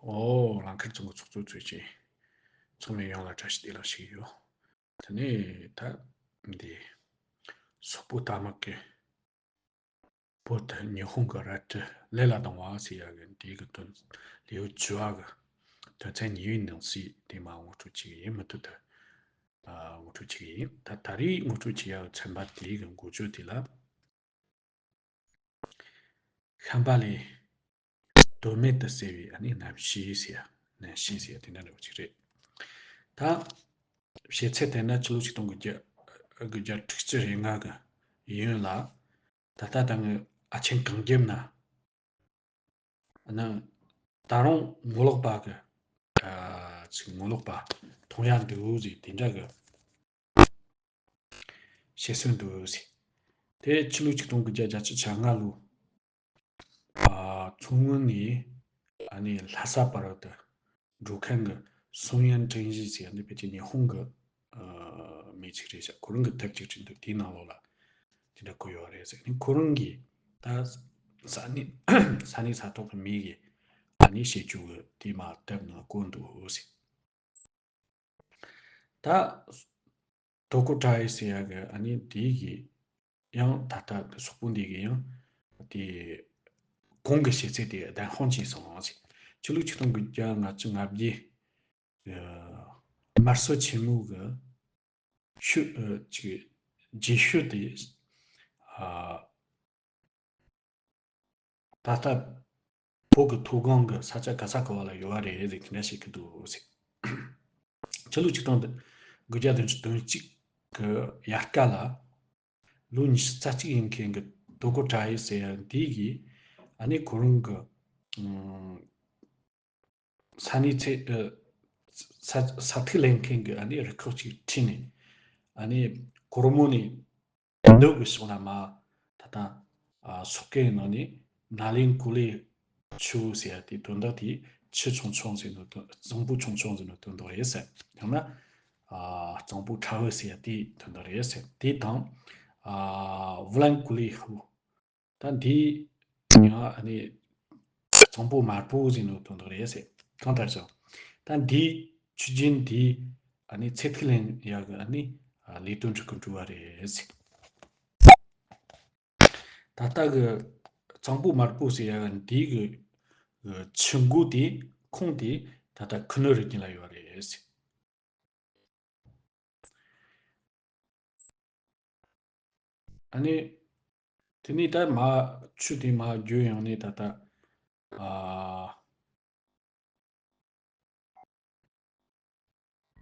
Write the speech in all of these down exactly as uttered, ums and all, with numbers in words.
ཨོ་ལང་ཁར་ཚང་གི་ཚོགས་གཙོ་ཚོས་ཀྱིས་ཚང་མས་ཡོངས་ལ་བཀྲ་ཤིས་བདེ་ལེགས་ཞུ་གི་ཡོད། དེ་ནས་ད་འདི་སོག་པོ་རྟ་དམག་གི་བོད་དུ་ཉི་ཧོང་གི་རལ་གྲི་ལས་ལ་ལྡང་བ་ཟེར་ཡག་གི་འདི་གི་དོན་ལེའུ་བཅུ་བ་གི་དོན་ཚན་གཉིས་པའི་ནང་གསེས་དེ་མ་ངོ་སྤྲོད་བྱེད་ཀྱི་ཡིན། མུ་མཐུད་དུ་ཨ་ངོ་སྤྲོད་བྱེད་ཀྱི་ཡིན། ད་ད་རེས་ངོ་སྤྲོད་བྱེད་ཡག་གི་ཚན་པ་དེ་གི་འགོ་བརྗོད་དེ་ལ། ཤམྦྷ་ལའི་དོན་མེད་དུ་བསད་པའི་ཨ་ནི་རྣམ་ཤེས་ཟེར་ཡ། རྣམ་ཤེས་ཟེར་ཡ་དེ་འདྲ་འདྲ་བོ་ཅིག་རེད། ད་བཤད་ཚད་བལྟས་ན་ཕྱི་ལོ་ཆིག་སྟོང་དགུ་བརྒྱ་དགུ་བརྒྱ་དྲུག་ཅུ་རེ་ལྔ་གི་ཡུན་ལ་ད་ལྟ་ད་ངི་ཨ་ཆེན་གངས་རྒྱབ་ན་ཨ་ནི་ད་རུང་ངོ་ལོག་པ་གི་ཨ་ཅིག་ངོ་ལོག་པ་མཐོང་ཡ་འདུག་ཟེར་དེ་འདྲ་གི་བཤད་སྲོལ་འདུག་ཟེར། དེ་ཕྱི་ལོ་ཆིག་སྟོང་དགུ་བརྒྱ་བརྒྱད་ཅུ་གྱ་ལྔ་ལོ། ཨ་མཚོ་སྔོན་ནས་ཨ་ནི་ལྷ་ས་བར་དུ་འགྲོ་མཁན་གྱི་སུང་ཡན་ཀྲེང་ཞི་ཟེར་ཡ་འདི་ཕལ་ཆེར་ཉི་ཧོང་གི་ཨ་མི་ཅིག་རེད་ཤག་ཁོ་རང་གི་དེབ་ཅིག་བྲིས་འདུག་དེའི་ནང་ལོགས་ལ་དེ་འདྲ་བཀོད་ཡོད་རེད་ཟེར། ཨ་ནི་ཁོ་རང་གིས་ད་ས་གནས་ས་གནས་ས་ཐོག་གི་མི་གིས་ཨ་ནི་བཤད་རྒྱུ་གི་དེ་མ་དེབ་ནང་བཀོད་འདུག་ཟེར། ད་དོ་ཀོ་ཀྲ་ཡི་ཟེར་ཡ་གི་ཨ་ནི་དེ་གི་ཡང་ད་ལྟ་གི་སོག་པོ་འདི་གི་ཡང་དེ་གོང་གི་བཤད་ཚད་དེ་བདེན་དཔང་བྱས་སོང་ཟེར། ཕྱི་ལོ་ཆིག་སྟོང་དགུ་བརྒྱ་ལྔ་བཅུ་ང་བརྒྱད་དམར་གསོད་ཆེན་མོ་གི་ཤུལ་ཨ་ཅིག་རྗེས་ཤུལ་དེ་ཨ། ད་ལྟ་བོད་ཀྱི་མཐོ་སྒང་གི་ས་ཆ་ག་ས་ག་བ་ལ་ཡོད་པ་རེད་ཟེར་དེ་འདྲ་བཤད་ཀྱི་འདུག་ཟེར། ཕྱི་ལོ་ཆིག་སྟོང་དགུ་བརྒྱ་བདུན་ཅུ་དོན་གཅིག་གི་དབྱར་ཁ་ལ་ལོ་ཉི་ཤུ་རྩ་གཅིག་ཡིན་མཁན་གྱི་དོ་ཀོ་ཀྲ་ཡི་ཟེར་ཡ་འདི་གིས་ཨ་ནི་ཁོ་རང་གི་ཨུམ། ས་གནས་ཚེ་ཨ། ས་ས་ཐིག་ལེན་མཁན་གྱི་ཨ་ནི་རུ་ཁག་ཅིག་ཁྲིད་ནས་ཨ་ནི་གོར་མོ་ནས་ནུབ་ཀྱི་ཕྱོགས་ལ་མར་ད་ལྟ་ཨ་སོག་སྐད་ནང་ནས་ནཱ་ལེན་ཀུ་ལེ་ཆུ་བོ་ཟེར་ཡ་དེའི་དོན་དག་དེ་ཆུ་ཆུང་ཆུང་ཟེར་ནོ་དོན་གཙང་པོ་ཆུང་ཆུང་ཟེར་ནོ་དོན་དག་རེད་ཟེར། ཡང་ན་ཨ་གཙང་པོ་ཁྲ་བོ་ཟེར་ཡ་དེའི་དོན་དག་རེད་ཟེར། དེ་དང་ཨ་ཝུ་ལན་ཀུ་ལེ་ཧུ། ད་འདི་ཡང་ཨ་ནི་གཙང་པོ་དམར་པོ་ཟེར་ནོ་དོན་དག་རེད་ཟེར། གང་ལྟར་ཀྱང་ད་འདི་ཆུ་རྒྱུན་འདི་ཨ་ནི་ཚེ་ཐིག་ལེན་ཡག་གི་ཨ་ནི་ལས་དོན་ཁྲིད་གི་འགྲོ་བ་རེད་ཟེར། ད་ལྟ་གི་གཙང་པོ་དམར་པོ་ཟེར་ཡག་འདི་གི་ཆུ་མགོ་དེ་ཁོངས་དེ་ད་ལྟ་ཁུ་ནུ་རི་རྒྱུད་ལ་ཡོད་རེད་ཟེར། ཨ་ནི། དེ་ནས་ད་མར་ཆུ་དེ་མར་བརྒྱུད་ཡོང་ནས་ད་ལྟ། ཨ།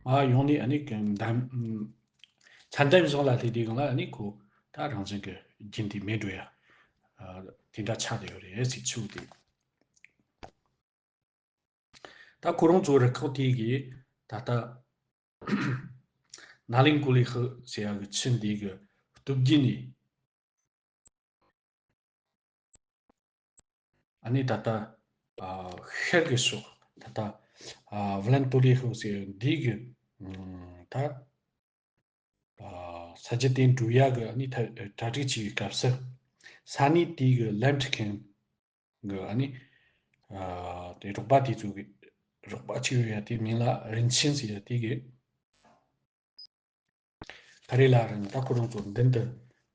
མར་ཡོང་ནས་ཨ་ནི་གི་འདམ། ཚྭ་འདམ་གཞུང་ལ་སླེབས་དུས་སྒང་ལ་ཨ་ནི་ཁོ་ད་རང་བཞིན་གྱི་རྒྱུན་དེ་མེད་འགྲོ་ཡ། ཨ། དེ་འདྲ་ཆགས་བསྡད་ཡོད་རེད་ཟེར་ཆུ་དེ། ད་ཁོ་རང་ཚོ་རུ་ཁག་དེ་གིས་ད་ལྟ་ནཱ་ལེན་ཀུ་ལི་ཧི་ཟེར་ཡག་གི་ཆུ་འདི་གི་སྟོད་རྒྱུད་ནས་ཨ་ནི་ད་ལྟ་ཨ་ཤར་གི་ཕྱོགས་ད་ལྟ་ཨ་ཝུ་ལན་ཏོ་ལི་ཧི་ཟེར་འདི་གི་ད་ཨ་ས་རྒྱུད་དེ་འགྲོ་ཡག་གི་ཨ་ནི་ད་གྲ་སྒྲིག་བྱེད་པའི་སྐབས་སུ་ས་གནས་དེ་གི་ལམ་ཁྲིད་མཁན་གི་ཨ་ནི་ཨ་དེ་རོགས་པ་དེ་ཚོ་གི་རོགས་པ་གཅིག་ཡོད་ཡ་དེ་མིང་ལ་རིན་ཆེན་ཟེར་ཡ་དེ་གི་ཕ་རི་ལ་རིན་ད་ཁོ་རང་ཚོ་མདུན་དུ་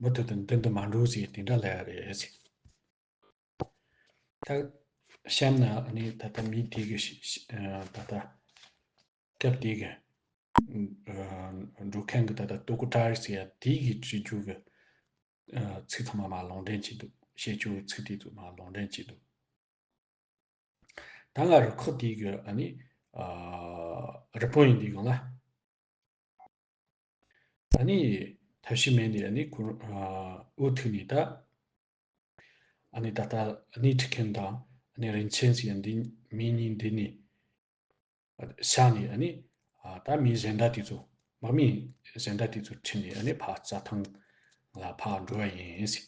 མུ་མཐུད་དུ་མདུན་དུ་མ་འགྲོ་ཟེར་དེ་འདྲ་ལབ་ཡ་རེད་ཟེར། ད་གཤམ་ན་ཨ་ནི་ད་ལྟ་མི་དེ་གི་ཤི་ཤི་ཨ་ད་ལྟ་སྐབས་དེ་གི་ཨ་འགྲོ་མཁན་གི་ད་ལྟ་ཏོ་ཀོ་ཀྲ་ཟེར་ཡ་དེ་གི་བྲིས་རྒྱུ་གི་ཨ་ཚིག་ཚང་མ་མར་ལུང་འདྲེན་བྱས་འདུག་བཤད་རྒྱུ་གི་ཚིག་དེ་ཚོ་མར་ལུང་འདྲེན་བྱས་འདུག་ད་ང་རུ་ཁག་དེ་གི་ཨ་ནི་ཨ་རི་པོ་ཡིན་དེ་གང་ལ། ཨ་ནི་ཐབས་ཤེས་མེད་ནས་ཨ་ནི་ཁོ་ཨ་འུ་ཐུག་ནས་ད་ཨ་ནི་ད་ལྟ་ཨ་ནི་ཁྲིད་མཁན་དང་ཨ་ནི་རིན་ཆེན་ཟེར་ཡ་འདི་མི་གཉིས་འདི་ནས་བཞག་ནས་ཨ་ནི་ཨ་ད་མི་གཞན་དག་དེ་ཚོ་དམག་མི་གཞན་དག་དེ་ཚོ་ཁྲིད་ནས་ཨ་ནི་ཕར་རྩྭ་ཐང་ལ་ཕར་འགྲོ་བ་ཡིན་ཟེར།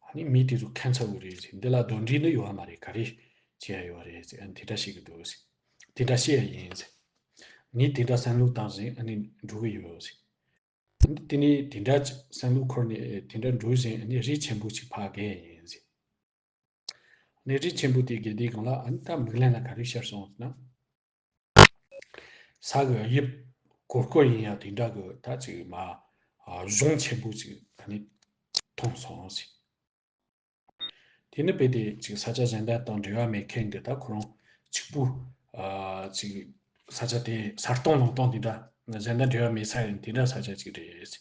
ཨ་ནི་མི་དེ་ཚོ་ཁ་འཚར་དགོས་རེད་ཟེར། འདི་ལ་གདོན་འདྲེ་ནི་ཡོད་པ་མ་རེད། ག་རེ་བྱེད་ཡ་ཡོད་རེད་ཟེར། ཨ་ནི་དེ་འདྲ་བཤད་ཀྱི་འདུག་ཟེར། དེ་འདྲ་བཤད་ཡ་ཡིན་ཟེར། ངས་དེ་འདྲ་བསམ་བློ་བཏང་བཞིན་ཨ་ནི་འགྲོ་གི་ཡོད་ཟེར། ཨ་ནི་དེ་ནས་དེ་འདྲ་བསམ་བློ་འཁོར་ནས་དེ་འདྲ་འགྲོ་བཞིན་ཨ་ནི་རི་ཆེན་པོ་ཞིག་ཕར་བརྒལ་ཡ་ཡིན་ཟེར། གནས་རི་ཆེན་པོ་དེ་བརྒལ་དུས་སྒང་ལ་ཨ་ནི་ད་མིག་ལམ་ལ་ག་རེ་ཤར་སོང་ཟེར་ན། ས་གི་དབྱིབས་སྒོར་སྒོར་ཡིན་ཡང་དེ་འདྲ་གི་ད་ཅིག་མ་ཨ་གཞུང་ཆེན་པོ་ཅིག་ཨ་ནི་མཐོང་སོང་ཟེར། དེ་ནི་རྦད་དེ་ཅིག་ས་ཆ་གཞན་དག་དང་འབྲེལ་བ་མེད་མཁན་གྱི་ད་ཁོ་རང་གཅིག་པུ་ཨ་ཅིག་ས་ཆ་དེ་ས་སྟོང་ལུང་སྟོང་དེ་འདྲ་གཞན་དག་འབྲེལ་བ་མེད་ས་ཡིན་དེ་འདྲ་ས་ཆ་ཅིག་རེད།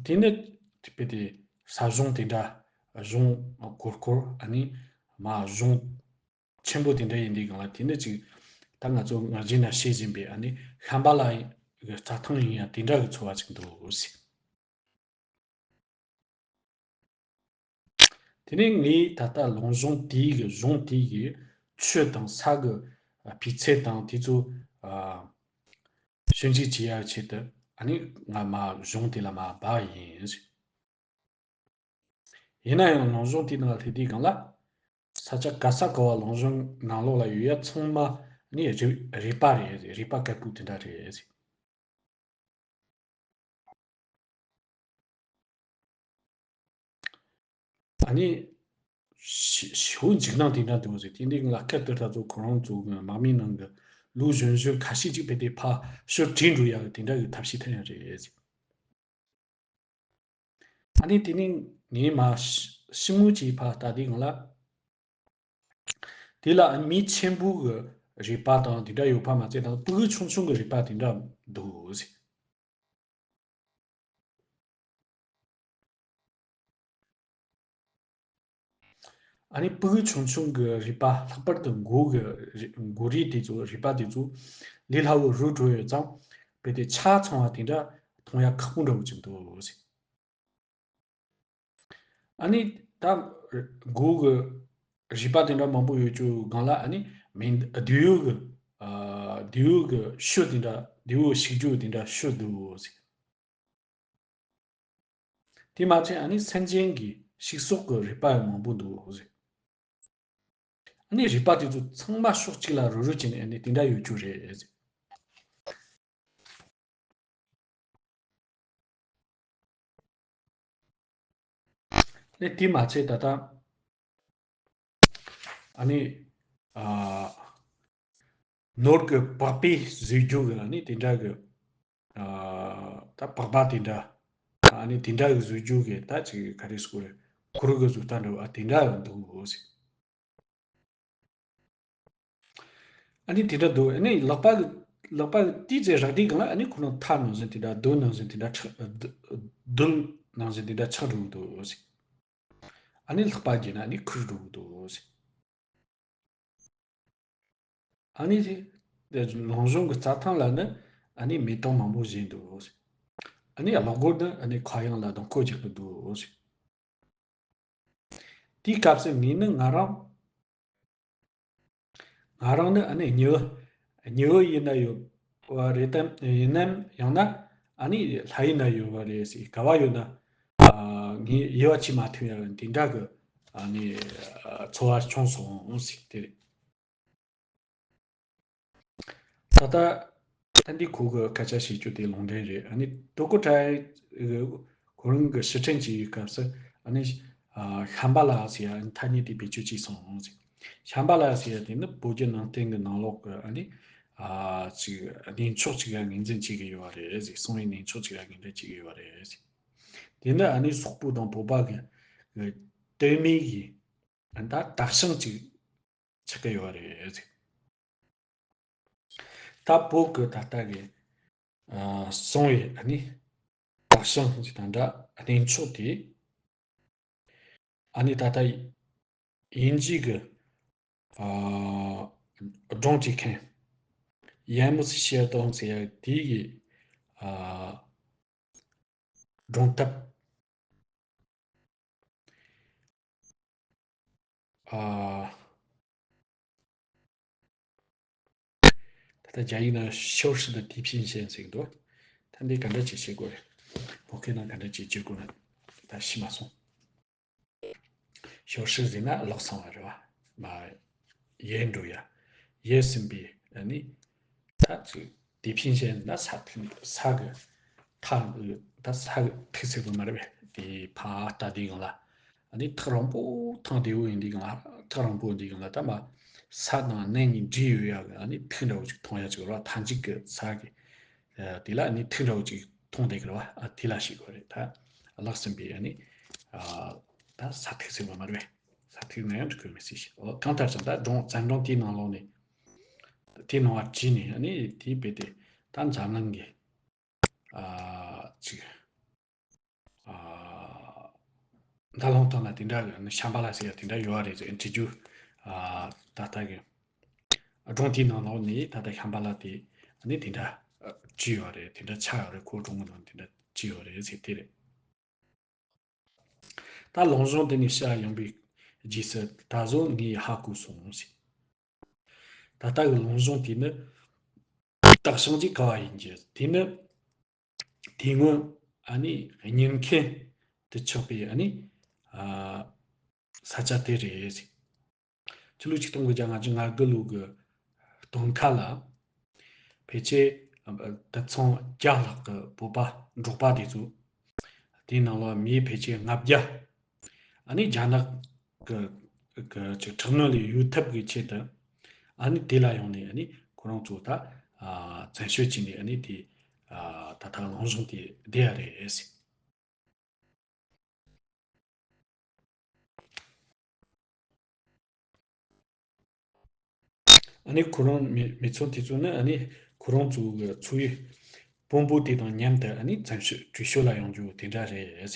དེ་ནི་རྦད་དེ་ས་གཞུང་དེ་འདྲ་གཞུང་སྒོར་སྒོར་ཨ་ནི་མ་གཞུང་ཆེན་པོ་དེ་འདྲ་ཡིན་དུས་སྒང་ལ་དེ་ནི་ཅིག་ད་ང་ཚོ་ང་རྒྱལ་ན་ཤེས་བཞིན་པའི་ཨ་ནི་ཤམ་བྷ་ལ་གི་རྩྭ་ཐང་ཡིན་ཡང་དེ་འདྲ་གི་ཚོར་བ་ཅིག་འདུག་ཟེར། དེ་ནས་ངས་ད་ལྟ་ལུང་གཞུང་དེའི་གི་གཞུང་དེའི་གི་ཆུ་དང་ས་གི་སྤུས་ཚད་དང་དེ་ཚོ་ཞིབ་འཇུག་བྱེད་ཡག་ཆེད་དུ་ཨ་ནི་ང་མ་གཞུང་དེ་ལ་མ་བབས་ཡིན། ཡིན་ན་ཡང་ལུང་གཞུང་དེའི་ནང་ལ་སླེབས་དུས་སྒང་ལ་ས་ཆ་ག་ས་ག་བ་ལུང་གཞུང་ནང་ལོགས་ལ་ཡོད་ཡ་ཚང་མ་ནི་རུས་རུས་པ་རེད། རུས་པ་དཀར་པོ་དེ་འདྲ་རེད། ཨ་ནི་ཞི་ཞི་བོ་འཇིགས་སྣང་དེ་འདྲ་འདུག་ཟེར། དེ་འདི་ལ་སྐད་དུ་ད་ཚོ་ཁོ་རང་ཚོ་གི་དམག་མིའི་ནང་གི་ལོ་གཞོན་གཞོན་ཁ་ཤས་ཅིག་རྦད་དེ་ཕར་ཕྱིར་བྲོས་འགྲོ་ཡག་གི་དེ་འདྲ་གི་ཐབས་ཤེས་ཐོན་ཡག་རེད་ཟེར། ཨ་ནི་དེ་ནི་ངས་མ་ཤི་མོ་ཅིག་ཕར་ལྟ་དུས་སྒང་ལ། དེ་ལ་མི་ཆེན་པོ་གི་རུས་པ་དང་དེ་འདྲ་ཡོད་པ་མ་ཚད་དང་སྤུ་གུ་ཆུང་ཆུང་གི་རུས་པ་དེ་འདྲ་འདུག་ཟེར། ཨ་ནི་སྤུ་གུ་ཆུང་ཆུང་གི་རུས་པ་ལྷག་པར་དུ་མགོ་གི་རུས་མགོ་རུས་དེ་ཚོ་རུས་པ་དེ་ཚོ་ལས་སླ་བོ་རུལ་འགྲོ་ཡོད་ཙང་རྦད་དེ་ཆ་ཚང་བ་དེ་འདྲ་མཐོང་ཡ་ཁག་པོ་འདྲ་བོ་ཅིག་འདུག་ཟེར། ཨ་ནི་ད་མགོ་གི་རུས་པ་དེ་འདྲ་མང་པོ་ཡོད་རྒྱུ་སྒང་ལ་ཨ་ནི་མི་འདི་ཡོད་གི་ཨ་འདི་ཡོད་གི་ཤུ་དེ་འདྲ་འདི་ཡོད་ཞིག་རྒྱུ་དེ་འདྲ་ཤུ་འདུག་ཟེར། དེ་མ་ཚད་ཨ་ནི་སེམས་ཅན་གྱི་ཞིག་སོགས་ཀྱི་རུས་པ་ཡང་མང་པོ་འདུག་ཟེར། ཨ་ནི་རུས་པ་དེ་ཚོ་ཚང་མ་ཕྱོགས་གཅིག་ལ་རུལ་རུལ་བྱས་ནས་ཨ་ནི་དེ་འདྲ་ཡོད་རྒྱུ་རེད་ཟེར། ཨ་ནི་དེ་མ་ཚད་ད་ལྟ་ཨ་ནི་ཨ་ནོར་གྱི་པགས་པས་བཟོས་རྒྱུ་གི་ཨ་ནི་དེ་འདྲ་གི་ཨ་ད་པགས་པ་དེ་འདྲ་ཨ་ནི་དེ་འདྲ་གི་བཟོས་རྒྱུ་གི་ད་ཅིག་ག་རེ་ཟེར་དགོས་རེད། གུར་གི་བཟོ་ལྟ་འདྲ་བ་དེ་འདྲ་ཡང་འདུག་ཟེར། ཨ་ནི་དེ་འདྲ་འདུག་ཨ་ནི་ལག་པ་གི་ལག་པ་གི་ཏི་ཙེ་རག་དུས་སྒང་ལ་ཨ་ནི་ཁོ་རང་ཐག་ནང་བཞིན་དེ་འདྲ་རྡུལ་ནང་བཞིན་དེ་འདྲ་ཆགས་རྡུལ་ནང་བཞིན་དེ་འདྲ་ཆགས་འགྲོ་གི་འདུག་ཟེར། ཨ་ནི་ལག་པ་བརྒྱུད་ན་ཨ་ནི་འཁུར་འགྲོ་གི་འདུག་ཟེར། ཨ་ནི་དེ་ལུང་གཞུང་གི་རྩྭ་ཐང་ལ་ནི་ཨ་ནི་མེ་ཏོག་མང་པོ་བཞད་འདུག་ཟེར། ཨ་ནི་གློ་སྒོར་ནི་ཨ་ནི་མཁའ་དབྱིངས་ལ་ལྡིང་སྐོར་རྒྱག་གི་འདུག་ཟེར། དེའི་སྐབས་སུ་ངས་ནི་ང་རང་ང་རང་ནི་ཨ་ནི་ཉི་འོད་ཉི་འོད་ཡིན་ན་ཡོད་པ་རེད་དམ། ཡིན་ནམ་ཡང་ན་ཨ་ནི་ལྷ་ཡིན་ན་ཡོད་པ་རེད་ཟེར། ག་བ་ཡོད་ན་ཨ་ངས་དབྱེ་བ་ཕྱེ་མ་ཐུབ་ཡ་འདི་འདྲ་གི་ཨ་ནི་ཨ་ཚོར་བ་བྱུང་སོང་ཟེར་དེ་རེད། ད་ལྟ་ད་འདི་ཁོ་གི་སྐད་ཆ་བཤད་རྒྱུ་དེ་ལུང་འདྲེན་རེད། ཨ་ནི་དོ་ཀོ་ཏྲ་ཡི་ཁོ་རང་གི་ཕྱིར་དྲན་བྱེད་ཡུལ་སྐབས་སུ་ཨ་ནི་ཤམ་བྷ་ལ་ཟེར་ཡ་ཐ་སྙད་དེ་བེད་སྤྱོད་བྱས་སོང་ཟེར། ཤམ་བྷ་ལ་ཟེར་ཡ་དེ་ནི་བོད་བརྒྱུད་ནང་བསྟན་གྱི་ནང་ལོགས་ཀྱི་ཨ་ནི་ཅིག་གནས་མཆོག་ཅིག་ལ་ངོས་འཛིན་བྱེད་ཀྱི་ཡོད་པ་རེད་ཟེར། གསང་བའི་གནས་མཆོག་ཅིག་ལ་ངོས་འཛིན་བྱེད་ཀྱི་ཡོད་པ་རེད་ཟེར། དེ་ནི་ཨ་ནི་སོག་པོ་དང་བོད་པ་གི་གཏོལ་མེད་ཀྱི་ད་དག་ཞིང་ཅིག་ཆགས་ཀྱི་ཡོད་རེད་ཟེར། ད་བོད་ཀྱི་ད་ལྟ་གི་ཨ་གསང་བའི་ཨ་ནི་དག་ཞིང་ཅིག་དང་འདྲ་གནས་མཆོག་དེ་ཨ་ནི་ད་ལྟ་དབྱིན་ཇི་གི་ཨ་སྒྲུང་བྲིས་མཁན་ཡན་མུ་སི་ཤེར་ཏོང་ཟེར་ཡ་དེ་གི་ཨ་སྒྲུང་དེབ། ཨ་ད་ལྟ་རྒྱ་ཡིག་ནང་消失的地平线ཟེར་གྱི་འདུག་ད་འདི་ག་འདྲ་ཅིག་བྱེད་དགོས་རེད། བོད་སྐད་ནང་ག་འདྲ་ཅིག་བྱེད་དགོས་ན་ད་ཤེས་མ་སོང་། 消失ཟེར་ན་བརླག་སོང་བ་རེད་བ། མ་ཡལ་འགྲོ་ཡ། ཡལ་ཟིན་པའི་ཨ་ནི་ད་ཅིག་地平线ན་ས་ཐིག་ས་གི་མཐའ་ད་ས་གི་ཐིག་ཟེར་དགོས་མ་རེད་པས། དེ་ཕར་ལྟ་དུས་སྒང་ལ་ ཨ་ནི་ཐག་རིང་པོ་ཐང་བདེ་བོ་ཡིན་དུས་གང་ལ་ཐག་རིང་པོ་ཡིན་དུས་གང་ལ་ད་མ་ས་དང་གནས་གཉིས་འདྲེས་ཡོད་ཡག་གི་ཨ་ནི་ཐིག་འདྲ་བོ་ཅིག་མཐོང་ཡག་ཅིག་ཡོད་ར། མཐའ་མཇུག་གི་ས་གི་དེ་ལ་ཨ་ནི་ཐིག་འདྲ་བོ་ཅིག་མཐོང་བསྡད་གི་ར་བ། ཨ་དེ་ལ་ཞིག་གོ་རེད། ད་ལག་ཟིན་པའི་ཨ་ནི་ད་ས་ཐིག་ཟེར་བ་མ་རེད་པས། ས་ཐིག་ན་ཡང་འགྲིག་གི་མི་སྲིད་ཤི། འོ་གང་ལྟར་ཀྱང་ད་སྒྲུང་བཙན་སྒྲུང་དེའི་ནང་ལོགས་ནས་དེའི་ནང་བ་བྲིས་ནས་ཨ་ནི་དེའི་དཔེ་དེ་ད་འཛམ་གླིང་གི་ཨ་ཅིག་ཨ་མདའ་ལྷུང་ཐང་ན་དེ་འདྲ་གི་ཤམ་བྷ་ལ་ཟེར་ཡ་དེ་འདྲ་ཡོད་རེད་ཟེར་འབྲི་རྒྱུ། ཨ་ད་ལྟ་གི་སྒྲུང་དེའི་ནང་ལོགས་ནས་ད་ལྟ་ཤམ་བྷ་ལ་དེ་ཨ་ནི་དེ་འདྲ་བྲིས་ཡོད་རེད། དེ་འདྲ་ཆགས་ཡོད་རེད། ཁོ་སྒྲུང་གི་ནང་དེ་འདྲ་བྲིས་ཡོད་རེད་ཟེར་དེ་རེད། ད་ལུང་གཞུང་དེ་ནས་ཤར་ཡོང་བའི་རྗེས་སུ་ད་གཟོད་ངས་ཧ་གོ་སོང་ཟེར། ད་ལྟ་གི་ལུང་གཞུང་དེ་ནི་དག་ཞིང་གི་ཀ་བ་ཡིན་གྱི། དེ་ནི་དེ་སྔོན་ཨ་ནི་རྙེད་མཁན་དུ་ཆགས་པའི་ཨ་ནི་ཨ་ས་ཆ་དེ་རེད་ཟེར། ཕྱི་ལོ་ཆིག་སྟོང་དགུ་བརྒྱ་ལྔ་བཅུ་ང་དགུ་ལོ་གི་སྟོན་ཁ་ལ་ཕལ་ཆེར་དུད་ཚང་བརྒྱ་ལྷག་གི་བོད་པ་འབྲོག་པ་དེ་ཚོ། དེའི་ནང་ལ་མི་ཕལ་ཆེར་ལྔ་བརྒྱ་ཨ་ནི་རྒྱ་ནག་གི་གི་ཅིག་ཁྲག་སྣོན་ལས་གཡོལ་ཐབས་ཀྱི་ཆེད་དུ་ཨ་ནི་དེ་ལ་ཡོང་ནས་ཨ་ནི་ཁོ་རང་ཚོ་ད་ཨ་བཙན་བྱོལ་བྱས་ནས་ཨ་ནི་དེ་ཨ་ད་ལྟ་ལུང་གཞུང་དེ་བསྡད་ཡ་རེད་ཟེར། ཨ་ནི་ཁོ་རང་མི་མི་ཚོ་དེ་ཚོ་ནི་ཨ་ནི་ཁོ་རང་ཚོ་གི་འཚོ་བའི་དཔོན་པོ་དེ་དང་མཉམ་དུ་ཨ་ནི་བཙན་བྱོལ་བྲོས་བྱོལ་ལ་ཡོང་རྒྱུ་དེ་འདྲ་རེད།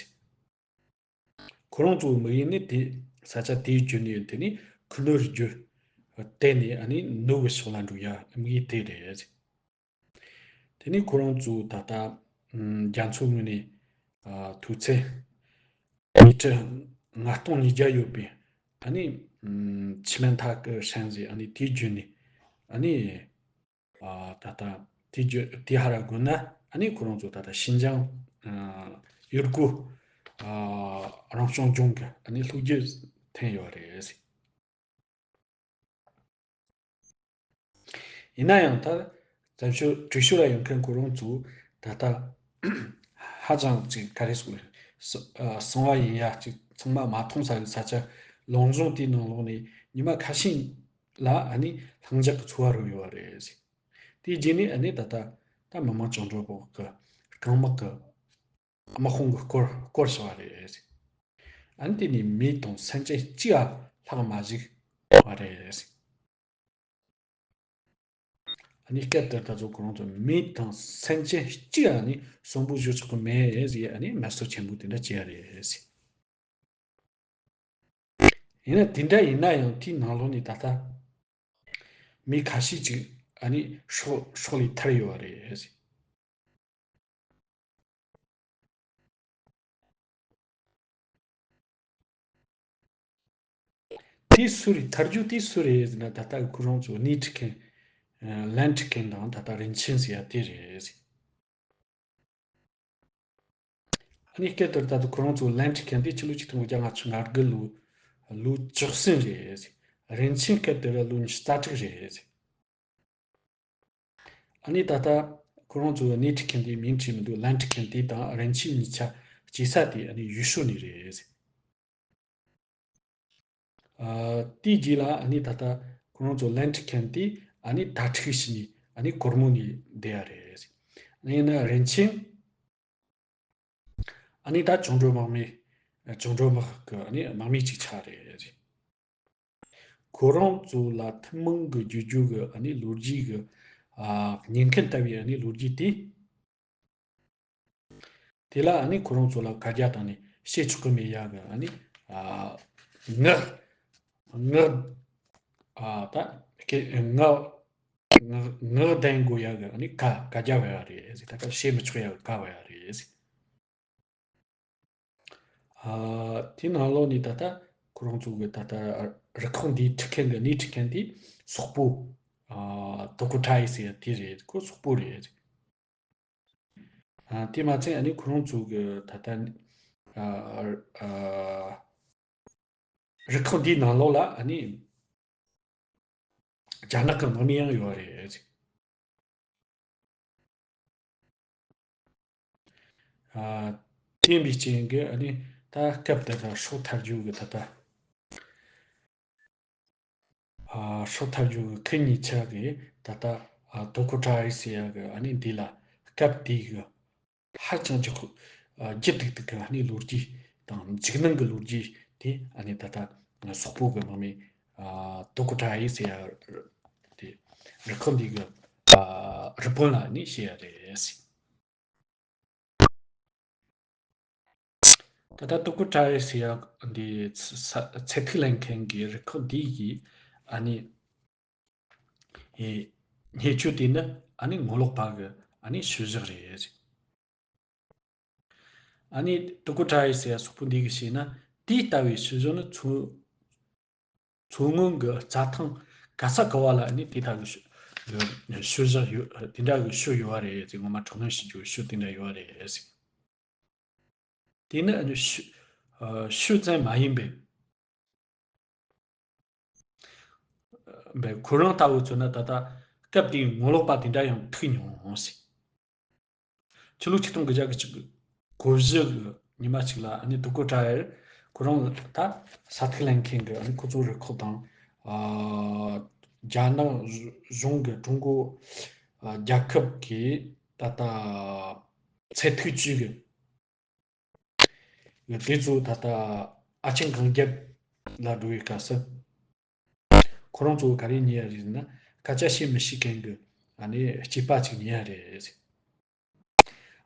ཁོ་རང་ཚོའི་དམིགས་ཡུལ་ནི་དེ་ས་ཆ་དེའི་བརྒྱུད་ནས་དེ་ནི་ཁུ་ནུ་རྒྱུད་བལྟས་ནས་ཨ་ནི་ནུབ་གི་ཕྱོགས་ལ་འགྲོ་ཡ་དམིགས་ཡུལ་དེ་རེད། དེ་ནས་ཁོ་རང་ཚོ་ད་ལྟ་ཨམ་རྒྱ་མཚོའི་ངོས་ནས་ཨ་མཐོ་ཚད་མི་ཊར་ལྔ་སྟོང་ཉིས་བརྒྱ་ཡོད་པའི་ཨ་ནི་ཨམ་ཆི་མན་ཐ་ཀི་ཧྲན་ཟེར་ཨ་ནི་དེའི་བརྒྱུད་ནས་ཨ་ནི་ཨ་ད་ལྟ་དེའི་བརྒྱུད་དེ་ཧ་ར་དགོས་ན་ཨ་ནི་ཁོ་རང་ཚོ་ད་ལྟ་ཤིན་ཅང་ཨ་ཡུལ་སྐོར་ཨ་རང་སྐྱོང་ལྗོངས་ཀྱི་ཨ་ནི་ལྷོ་རྒྱུད་ཐོན་ཡོད་རེད། ཡིན་ན་ཡང་ད་བཙན་བྱོལ་བྲོས་བྱོལ་ལ་ཡོང་མཁན་ཁོ་རང་ཚོ་ད་ལྟ་ཧ་ཅང་ཅིག་ག་རེ་ཟེར་དགོས་རེད། གསང་བ་ཡིན་ཡ་ཅིག་ཚང་མ་མ་མཐོང་ས་ཡོད་ས་ཆ་ལུང་གཞུང་དེའི་ནང་ལོགས་ནས་ཉི་མ་ཁ་ཤས་ལ་ཨ་ནི་ལྷིང་འཇགས་ཀྱི་འཚོ་བ་རོལ་ཡོད་པ་རེད། དེའི་རྗེས་ནས་ཨ་ནི་ད་ལྟ་ད་མི་མང་བཅིངས་འགྲོལ་དམག་གི་རྐང་དམག་གི་དམག་དཔུང་གིས་བསྐོར་བསྐོར་བྱས་པ་རེད། ཨ་ནི་དེ་ནས་མི་དང་སེམས་ཅན་གཅིག་ལ་ལྷག་མ་བཞུགས་པ་རེད། ཨ་ནི་སྐབས་དེར་ད་ཚོ་ཁོ་རང་ཚོ་མི་དང་སེམས་ཅན་གཅིག་ཨ་ནི་གསོན་པོ་བཞུགས་ཆོག་གི་མེད་ཟེར་ཨ་ནི་དམར་གསོད་ཆེན་པོ་དེ་འདྲ་བྱས་རེད། ཡིན་ན་དེ་འདྲ་ཡིན་ན་ཡང་དེའི་ནང་ལོགས་ནས་ད་ལྟ་མི་ཁ་ཤས་ཅིག་ཨ་ནི་སྲོག་སྲོག་ལས་ཐར་ཡོད་པ་རེད། དེ་སུ་རེད། ཐར་རྒྱུ་དེ་སུ་རེད་ཟེར་ན་ད་ལྟ་ཁོ་རང་ཚོ་སྣེ་ཁྲིད་མཁན་ལན་ཁྲིད་མཁན་དང་ད་ལྟ་རིན་ཆེན་ཟེར་ཡ་དེ་རེད། ཨ་ནི་སྐབས་དེར་ད་ལྟ་ཁོ་རང་ཚོ་ལན་ཁྲིད་མཁན་དེ་ཕྱི་ལོ་ཆིག་སྟོང་དགུ་བརྒྱ་ལྔ་བཅུ་ང་དགུ་ལོ་ལོ་བཅུ་གསུམ་རེད། རིན་ཆེན་སྐབས་དེར་ལོ་ཉི་ཤུ་རྩ་དྲུག་རེད། ཨ་ནི་ད་ལྟ་ཁོ་རང་ཚོ་སྣེ་ཁྲིད་མཁན་དེའི་མིང་བྲིས་མི་འདུག་ལན་ཁྲིད་མཁན་དེ་དང་རིན་ཆེན་གཉིས་ཆ་སྐྱེས་ས་དེ་ཨ་ནི་ཡུལ་ཤུལ་ནས་རེད། ཨ་དེའི་རྗེས་ལ་ཨ་ནི་ད་ལྟ་ཁོ་རང་ཚོ་ལན་ཁྲིད་མཁན་དེ་ཨ་ནི་དྭ་ཕྲུག་བྱས་ནས་ཨ་ནི་སྒོར་མོ་ནས་བསྡད་ཡ་རེད། ཨ་ནི་ཡིན་ན་རིན་ཆེན་ཨ་ནི་ད་བཅིངས་འགྲོལ་དམག་མི་བཅིངས་འགྲོལ་དམག་གི་ཨ་ནི་དམག་མི་གཅིག་ཆགས་རེད། ཁོ་རང་ཚོ་ལ་ཐུན་མོང་གི་རྒྱུ་རྒྱུ་གི་ཨ་ནི་ལོ་རྒྱུས་ཀྱི་ཨ་ཉེན་ཁ་ལྟ་བུའི་ཨ་ནི་ལོ་རྒྱུས་དེ། དེ་ལ་ཨ་ནི་ཁོ་རང་ཚོ་ལ་བཀའ་རྒྱ་བཏང་ནས་བཤད་ཆོག་གི་མེད་ཡ་གི་ཨ་ནི་ཨ་ངག་ངག་ཨ་ད་སྐད་ངག་ངག་ངག་བདེན་དགོས་ཡ་གི་ཨ་ནི་བཀའ་བཀའ་རྒྱ་བས་པ་རེད་ཟེར། ད་ལྟ་བཤད་མི་ཆོག་ཡ་གི་བཀའ་བས་པ་རེད་ཟེར། ཨ་དེ་ནང་ལོགས་ནས་ད་ལྟ་ཁོ་རང་ཚོ་གི་ད་ལྟ་རུ་ཁག་འདིའི་ཁྲིད་མཁན་གི་སྣེ་ཁྲིད་མཁན་དེ་སོག་པོ་ཨ་ཏོ་ཀོ་ཁྲའི་ཟེར་ཡ་དེ་རེད། ཁོ་སོག་པོ་རེད། ཨ་དེ་མ་ཚད་ཨ་ནི་ཁོ་རང་ཚོ་གི་ད་ལྟ་ཨ་ཨ་རུ་ཁག་འདིའི་ནང་ལོགས་ལ་ཨ་ནི་རྒྱ་ནག་གི་དམག་མི་ཡང་ཡོད་རེད། ཨ་དེ་ཡིན་པའི་རྐྱེན་གྱིས་ཨ་ནི་ ད་སྐབས་དེ་ག་སྲོག་ཐར་རྒྱུ་གི་ད་ལྟ་ཨ་སྲོག་ཐར་རྒྱུ་གི་ཁུ་གཉིས་ཆ་གི་ད་ལྟ་ཨ་དོ་ཀོ་ཀྲ་ཨེ་ཟེར་ཡ་གི་ཨ་ནི་འདི་ལ་སྐབས་དེ་གི་ཧ་ཅང་ཅིག་ཨ་ལྗིད་ཏིག་ཏིག་གི་ཨ་ནི་ལོ་རྒྱུས་དང་འཇིགས་སྣང་གི་ལོ་རྒྱུས་དེ་ཨ་ནི་ད་ལྟ་སོག་པོ་གི་དམག་མི་ཨ་དོ་ཀོ་ཀྲ་ཨེ་ཟེར་ཡ་དེ་རུ་ཁག་འདི་གི་ཨ་རི་པོན་ལ་ཨ་ནི་བཤད་ཡ་རེད། ད་ལྟ་དོ་ཀོ་ཀྲ་ཨེ་ཟེར་ཡ་འདི་ཚ་ཚ་ཚད་ཐིག་ལེན་མཁན་གྱི་རུ་ཁག་འདི་ཡི་ཨ་ནི་ཨེ་བརྙས་བཅོས་དེ་ནི་ཨ་ནི་ངོ་ལོག་པ་གི་ཨ་ནི་ཤུལ་བཞག་རེད། ཨ་ནི་དོ་ཀོ་ཀྲ་ཨེ་ཟེར་ཡ་སོག་པོ་འདི་གི་བཤད་ན་དེ་ལྟ་བུའི་ཤུལ་བཞག་ནི་མཚོ་མཚོ་སྔོན་གྱི་རྩྭ་ཐང་ག་ས་ག་བ་ལ་ཨ་ནི་དེ་ལྟ་བུའི་ཤུལ་ཤུལ་བཞག་ཡོད། དེ་འདྲ་གི་ཤུལ་ཡོད་པ་རེད་ཟེར། ངོ་མ་དྲག་གནོན་བྱེད་རྒྱུའི་ཤུལ་དེ་འདྲ་ཡོད་པ་རེད་ཟེར། དེ་ནི་ཨ་ནི་ཤུ་ཨ་ཤུལ་ཙམ་མ་ཡིན་པའི་པའི་ཁོ་རང་ལྟ་བུ་མཚོན་ན་ད་ལྟ་སྐབས་དེའི་ངོ་ལོག་པ་དེ་འདྲ་ཡང་ཐུག་མྱོང་ཟེར། ཕྱི་ལོ་ཆིག་སྟོང་དགུ་བརྒྱ་གི་གཅིག་གོ་བཞི་གི་ཉི་མ་གཅིག་ལ་ཨ་ནི་དོ་ཀོ་ཀྲ་ཨེ་ཁོ་རང་ད་ས་ཐིག་ལེན་མཁན་གྱི་ཨ་ནི་ཁོ་ཚོ་རུ་ཁག་དང་ཨ་རྒྱ་ནག་གཞུང་གི་ཀྲུང་གོ་ཨ་རྒྱལ་ཁབ་ཀྱི་ད་ལྟ་ཚད་ཐིག་ཅུ་གི་དེ་ཚོ་ད་ལྟ་ཨ་ཆེན་གངས་རྒྱབ་ལ་འགྲོ་བའི་སྐབས་སུ་ཁོ་རང་ཚོ་ག་རེ་ཉོས་ཡ་རེད་ཟེར་ན་སྐད་ཆ་བཤད་མི་ཤེས་མཁན་གྱི་ཨ་ནི་སྐྱེས་པ་ཅིག་ཉོས་ཡ་རེད་ཟེར།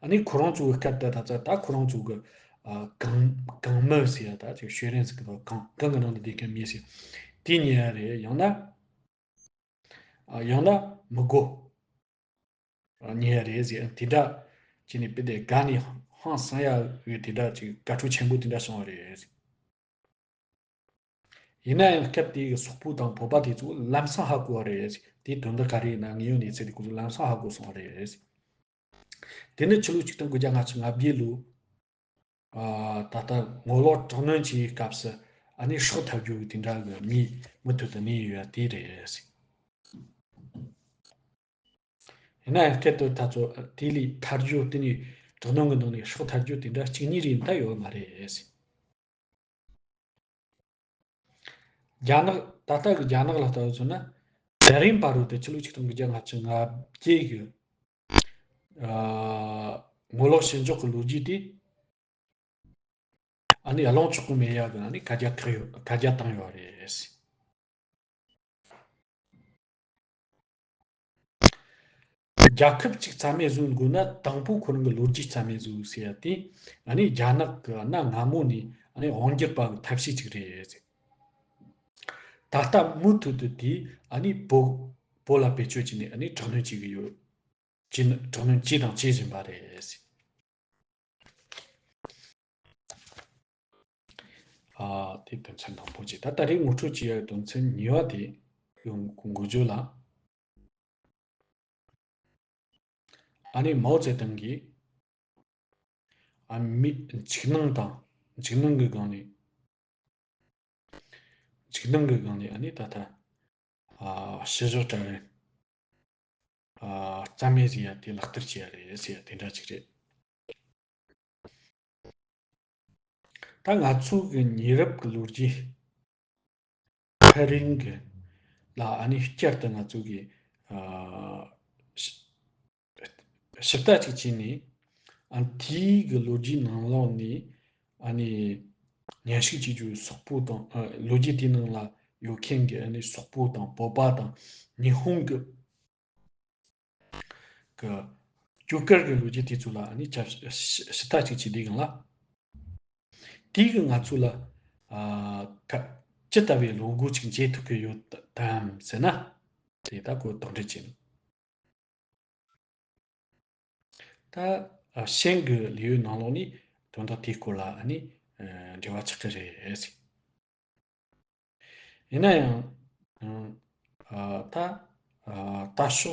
ཨ་ནི་ཁོ་རང་ཚོ་གི་སྐབས་དེ་ད་ལྟ་ད་ཁོ་རང་ཚོ་གི་ཨ་གངས་གངས་མི་ཟེར་ཡ་ད་ཅིག་ཤོད་རན་ཟེར་གི་ད་གངས་གངས་གི་ནང་དུ་བསྡད་མཁན་མི་ཟེར་དེ་ཉོས་ཡ་རེད། ཡང་ན་ཨ་ཡང་ན་མི་སྒོ་ཉོས་ཡ་རེད་ཟེར། དེ་འདྲ་བྱས་ནས་དཔེ་དེ་དགའ་ནས་ཧང་སང་ཡ་ཡོད། དེ་འདྲ་ཅིག་དགའ་སྤྲོ་ཆེན་པོ་དེ་འདྲ་བྱུང་བ་རེད། ཡིན་ན་ཡང་སྐབས་དེའི་སོག་པོ་དང་བོད་པ་དེ་ཚོ་ལམ་སང་ཧ་གོ་བ་རེད། དེའི་དོན་དག་ག་རེ་ཡིན་ན་དངོས་ཡོད་གནས་ཚུལ་དེ་ཁོ་ཚོ་ལམ་སང་ཧ་གོ་སོང་བ་རེད། དེ་ནི་ཕྱི་ལོ་ཆིག་སྟོང་དགུ་བརྒྱ་ལྔ་བཅུ་ང་བརྒྱད་ལོ། ཨ་ད་ལྟ་ངོ་ལོག་དྲག་གནོན་བྱེད་པའི་སྐབས་སུ་ཨ་ནི་སྲོག་ཐར་རྒྱུ་དེ་འདྲ་གི་མི་མུ་མཐུད་དུ་གནས་ཡོད་པ་དེ་རེད། ཡིན་ན་ཡང་སྐད་དོད་ད་ཚོ་དེ་ལས་ཐར་རྒྱུ་དེ་ནི་དྲག་གནོན་གྱི་ནང་ནས་སྲོག་ཐར་རྒྱུ་དེ་འདྲ་གཅིག་གཉིས་རེ་ད་ཡོད་མ་རེད། རྒྱ་ནག་ད་ལྟ་གི་རྒྱ་ནག་ལ་ལྟ་བུ་མཚོན་ན་དེ་རིང་བར་དུ་དེ་ཕྱི་ལོ་ཆིག་སྟོང་དགུ་བརྒྱ་ལྔ་བཅུ་ང་བརྒྱད་ཀྱི་ཨ་ངོ་ལོག་བྱེད་འཇོག་གི་ལོ་རྒྱུས་དེ་ཨ་ནི་ལོངས་ཆོག་གི་མེད་ཡ་གི་ཨ་ནི་བཀའ་རྒྱ་བཀག་ཡོད། བཀའ་རྒྱ་བཏང་ཡོད་རེད། རྒྱལ་ཁབ་ཅིག་རྩ་མེད་བཟོ་དགོས་ན་དང་པོ་ཁོ་རང་གི་ལོ་རྒྱུས་རྩ་མེད་བཟོ་ཟེར་ཡ་དེ་ཨ་ནི་རྒྱ་ནག་གི་གནའ་སྔ་མོ་ནས་ཨ་ནི་དབང་སྒྱུར་པ་གི་ཐབས་ཤེས་ཅིག་རེད་ཟེར། ད་ལྟ་མུ་མཐུད་དུ་དེ་ཨ་ནི་བོད་བོད་ལ་བེད་སྤྱོད་བྱས་ནས་ཨ་ནི་དྲག་གནོན་བྱེད་གི་ཡོད། བྱས་ན་དྲག་གནོན་བྱས་དང་བྱེད་བཞིན་པ་རེད་ཟེར། ཨ་དེ་དོན་ཚན་དང་པོ་གཅིག་ད་ད་རེས་ངོ་སྤྲོད་བྱེད་ཡ་དོན་ཚན་གཉིས་པ་དེ་ཡོང་འགོ་བརྗོད་ལ། ཨ་ནི་མའོ་ཙེ་ཏུང་གིས་ཨ་མི་འཇིགས་སྣང་དང་འཇིགས་སྣང་གི་སྒང་ནས་འཇིགས་སྣང་གི་སྒང་ནས་ཨ་ནི་ད་ལྟ་ཨ་ཕྱི་བཞག་གྲལ་རིམ་ཨ་རྩ་མེད་བཟོ་ཡ་དེ་ལག་བསྟར་བྱས་ཡ་རེད་ཟེར་ཡ་དེ་འདྲ་ཅིག་རེད། ད་ང་ཚོ་གི་ཉེ་རབས་ཀྱི་ལོ་རྒྱུས་ཕ་རིང་གི་ལ་ཨ་ནི་བསྐྱར་དུ་ང་ཚོ་གི་ཨ་ཞིབ་ལྟ་ཅིག་བྱས་ནས་ཨ་དེའི་གི་ལོ་རྒྱུས་ནང་ལོགས་ནས་ཨ་ནི་ཉམས་ཞིབ་བྱེད་རྒྱུའི་སོག་པོ་དང་ཨ་ལོ་རྒྱུས་དེའི་ནང་ལ་ཡོད་མཁན་གྱི་ཨ་ནི་སོག་པོ་དང་བོད་པ་དང་ཉི་ཧོང་གི་གི་སྐྱོ་གར་གྱི་ལོ་རྒྱུས་དེ་ཚོ་ལ་ཨ་ནི་ཞིབ་ཞིབ་ལྟ་ཅིག་བྱེད་དུས་སྒང་ལ། དེ་གི་ང་ཚོ་ལ་ཨ་ཀ་ཅི་ལྟ་བུའི་བློ་སྒོ་ཅིག་འབྱེད་ཐུབ་ཀྱི་ཡོད་དམ་ཟེར་ན། དེ་ད་ཁོ་དོགས་འདྲི་བྱེད། ད་ཨ་ཤན་གྱི་ལེའུའི་ནང་ལོགས་ནས་དོན་དག་དེའི་སྐོར་ལ་ཨ་ནི་ཨ་འབྲེལ་བ་ཆགས་ཀྱི་རེད། ཡིན་ན་ཡང་ཨ་ད་ཨ་ལྟ་ཕྱོགས་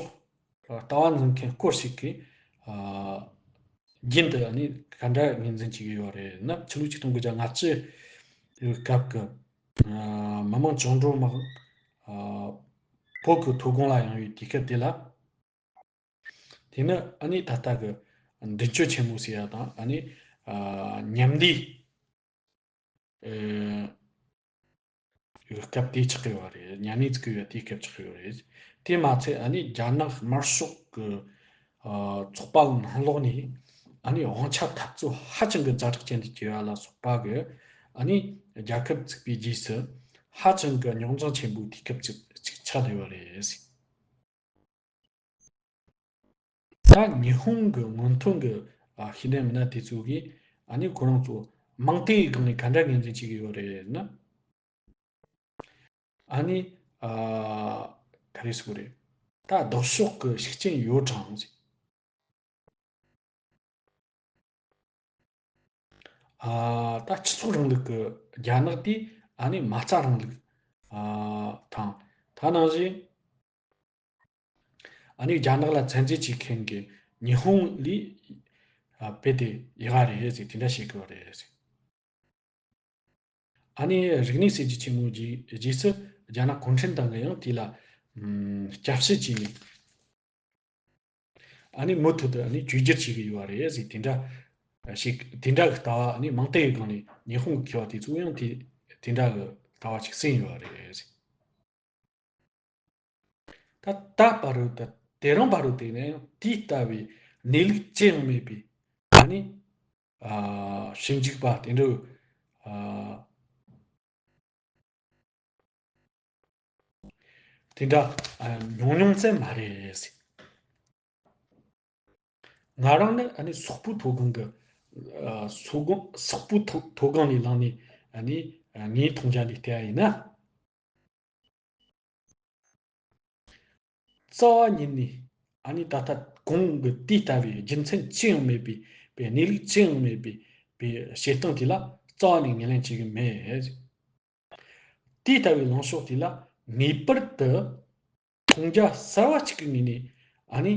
ལྟ་བ་འཛིན་མཁན་སྐོར་ཞིག་གིས་ཨ་རྒྱུན་དུ་ཨ་ནི་ག་འདྲ་ངོས་འཛིན་བྱེད་ཀྱི་ཡོད་རེད་ན། ཕྱི་ལོ་ཆིག་སྟོང་དགུ་བརྒྱ་ལྔ་བཅུ་སྐབས་ཀྱི་ཨ་མི་དམངས་བཅིངས་འགྲོལ་དམག་ཨ་བོད་ཀྱི་མཐོ་སྒང་ལ་ཡོང་བའི་དུས་སྐབས་དེ་ལ། དེ་ནི་ཨ་ནི་ད་ལྟ་གི་མདུན་སྐྱོད་ཆེན་མོ་ཟེར་ཡ་དང་ཨ་ནི་ཨ་མཉམ་འདུས་ ཨེ། སྐབས་དེ་ཆགས་ཀྱི་ཡོད་རེད། ཉམས་ལེན་བྱེད་ཀྱི་ཡོད་དེའི་སྐབས་ཆགས་ཀྱི་ཡོད་རེད། དེ་མ་ཚད་ཨ་ནི་རྒྱ་ནག་དམར་ཤོག་གི་ཨ་ཚོགས་པ་ནང་ལོགས་ནས་ཨ་ནི་དབང་ཆ་འཐབ་རྩོད་ཧ་ཅང་གི་ཛ་དྲག་ཅན་དུ་གྱུར་བ་ལ་སོགས་པ་གི་ཨ་ནི་རྒྱལ་ཁབ་བཙུགས་པའི་རྗེས་སུ་ཧ་ཅང་གི་རྙོག་འཛིང་ཆེན་པོའི་དུས་སྐབས་ཅིག་ཅིག་ཆགས་བསྡད་ཡོད་རེད། ད་ཉི་ཧོང་གི་སྔོན་ཐོན་གྱི་ཨ་ཤེས་ལྡན་མི་སྣ་དེ་ཚོ་གིས་ཨ་ནི་ཁོ་རང་ཚོ་མིང་བཏགས་ཡི་སྒང་ནས་ག་འདྲ་ངོས་འཛིན་བྱེད་ཀྱི་ཡོད་རེད་ན། ཨ་ནི་ཨ་ག་རེ་ཟེར་དགོས་རེད། ད་ལྡོག་ཕྱོགས་ཀྱི་ཤུགས་རྐྱེན་ཡོད་གྲང་ཟེར། ཨ་ད་སྤྱི་ཚོགས་རིང་ལུགས་ཀྱི་རྒྱ་ནག་དེ་ཨ་ནི་མ་རྩ་རིང་ལུགས་ཨ་དང་། ད་ནང་བཞིན་ཨ་ནི་རྒྱ་ནག་ལ་བཙན་འཛུལ་བྱེད་མཁན་གྱི་ཉི་ཧོང་ལས་ཨ་རྦད་དེ་ཡག་ག་རེད་ཟེར། དེ་འདྲ་བཤད་ཀྱི་ཡོད་རེད་ཟེར། ཨ་ནི་རིག་གནས་གསར་བརྗེ་ཆེན་མོའི་རྗེས་རྗེས་སུ་རྒྱ་ནག་གུང་ཁྲན་ཏང་གིས་ཡང་དེ་ལ་ཨམ་སྐྱབས་བཤད་བྱས་ནས། ཨ་ནི་མུ་མཐུད་དུ་ཨ་ནི་བཅོས་བསྒྱུར་བྱེད་ཀྱི་ཡོད་རེད་ཟེར། དེ་འདྲ་ཞིག་དེ་འདྲ་གི་ལྟ་བ་ཨ་ནི་མིང་བཏགས་ཡི་སྒང་ནས་ཉི་ཧོང་གི་མཁས་པ་དེ་ཚོ་ཡང་དེ་དེ་འདྲ་གི་ལྟ་བ་ཅིག་གསན་ཡོད་རེད་ཟེར། ད་ད་བར་དུ་ད་དེ་རིང་བར་དུ་དེ་ནས་དེ་ལྟ་བུའི་གནས་ལུགས་ཅི་ཡང་མེད་པའི་ཨ་ནི་ཨ་ཞིབ་འཇུག་པ་དེ་འདྲ་ཨ་དེ་འདྲ་ཨ་ཉུང་ཉུང་ཙམ་མ་རེད་ཟེར། ང་རང་ནི་ཨ་ནི་སོག་པོའི་མཐོ་སྒང་གི་ཨ་སོག་སྒང་སོག་པོའི་མཐོ་མཐོ་སྒང་ནས་ལངས་ནས་ཨ་ནི་ཨ་ངའི་མཐོང་རྒྱ་ནས་བལྟས་པ་ཡིན་ན། རྩ་བ་ཉིད་ནས་ཨ་ནི་ད་ལྟ་གོང་གི་དེ་ལྟ་བུའི་རྒྱུ་མཚན་ཅི་ཡང་མེད་པའི་པའི་གནས་ལུགས་ཅི་ཡང་མེད་པའི་པའི་བཤད་སྟངས་དེ་ལ་རྩ་བ་ནས་ངོས་ལེན་བྱེད་ཀྱི་མེད། དེ་ལྟ་བུའི་ལངས་ཕྱོགས་དེ་ལ་ངེས་པར་དུ་མཐོང་རྒྱ་གསར་བ་གཅིག་གི་ངོས་ནས་ཨ་ནི་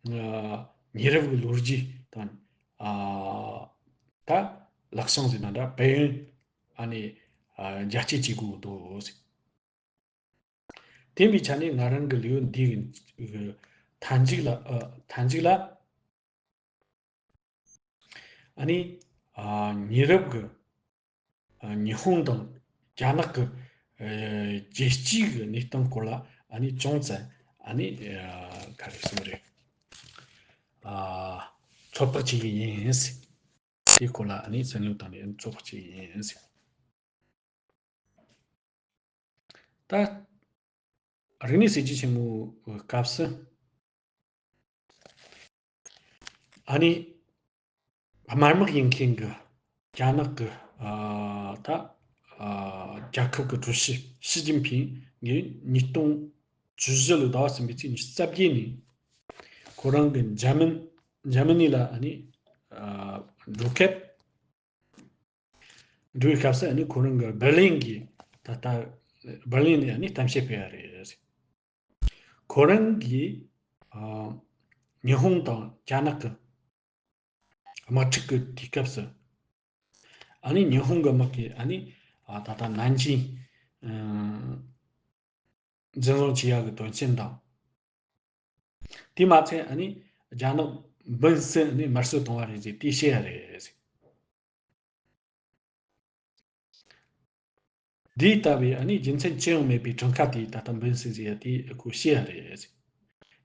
ཨ་ཉེ་རབས་ཀྱི་ལོ་རྒྱུས་དང་ཨ་ད་ལག་བྱང་ཟེར་ན་འདྲ་དཔལ་ཡོན་ཨ་ནི་ཨ་རྒྱ་སྐྱེད་བྱེད་དགོས་འདུག་ཟེར། དེ་ཡིན་པའི་ཆ་ནས་ང་རང་གི་ལེའུ་འདིའི་མཐའ་མཇུག་ལ་ཨ་མཐའ་མཇུག་ལ་ཨ་ནི་ཨ་ཉེ་རབས་ཀྱི་ཨ་ཉི་ཧོང་དང་རྒྱ་ནག་གི་ཨ་རྒྱལ་སྤྱིའི་གནས་སྟངས་སྐོར་ལ་ཨ་ནི་ཅུང་ཙམ་ཨ་ནི་ཨ་ག་རེ་ཟེར་རེད། ཨ་ཚོད་དཔག་བྱེད་ཀྱི་ཡིན། དེའི་སྐོར་ལ་ཨ་ནི་སང་ཉིན་དང་ནི་ཚོད་དཔག་བྱེད་ཀྱི་ཡིན། ད་རིག་གནས་གསར་བརྗེ་ཆེན་མོའི་སྐབས་སུ་ཨ་ནི་དམར་དམག་ཡིན་མཁན་གྱི་རྒྱ་ནག་གི་ཨ་ད་ཨ་རྒྱལ་ཁབ་ཀྱི་ཀྲུའུ་ཞི་ཞི་ཅིན་ཕིང་ངས་ཉིས་སྟོང་བཅུ་བཞི་ལོའི་ཟླ་བ་གསུམ་པའི་ཚེས་ཉི་ཤུ་རྩ་བརྒྱད་ཉིན་ཁོ་རང་གི་འཇར་མན་འཇར་མ་ནི་ལ་ཨ་ནི་ཨ་འགྲོ་སྐབས། འགྲོ་བའི་སྐབས་སུ་ཨ་ནི་ཁོ་རང་གི་འབར་ལིན་གྱི་ད་ལྟ་འབར་ལིན་ནས་ཨ་ནི་གཏམ་བཤད་སྤེལ་ཡ་རེད། ཁོ་རང་གིས་ཨ་ཉི་ཧོང་དང་རྒྱ་ནག་གི་དམག་འཁྲུག་གི་དུས་སྐབས་སུ་ཨ་ནི་ཉི་ཧོང་གི་དམག་གིས་ཨ་ནི་ཨ་ད་ལྟ་ནན་ཅིང་ཨ་འཛིན་བཟུང་བྱེད་ཡག་གི་དོན་རྐྱེན་དང་། དེ་མ་ཚད་ཨ་ནི་རྒྱ་ནག་འབུམ་གསུམ་ཨ་ནི་དམར་གསོད་བཏང་བ་རེད་ཟེར་དེ་བཤད་ཡ་རེད་ཟེར། འདི་ལྟ་བུའི་ཨ་ནི་རྒྱུ་མཚན་ཅི་ཡང་མེད་པའི་གྲངས་ཀ་དེ་ད་ལྟ་འབུམ་གསུམ་ཟེར་ཡ་དེ་ཁོས་བཤད་ཡ་རེད་ཟེར།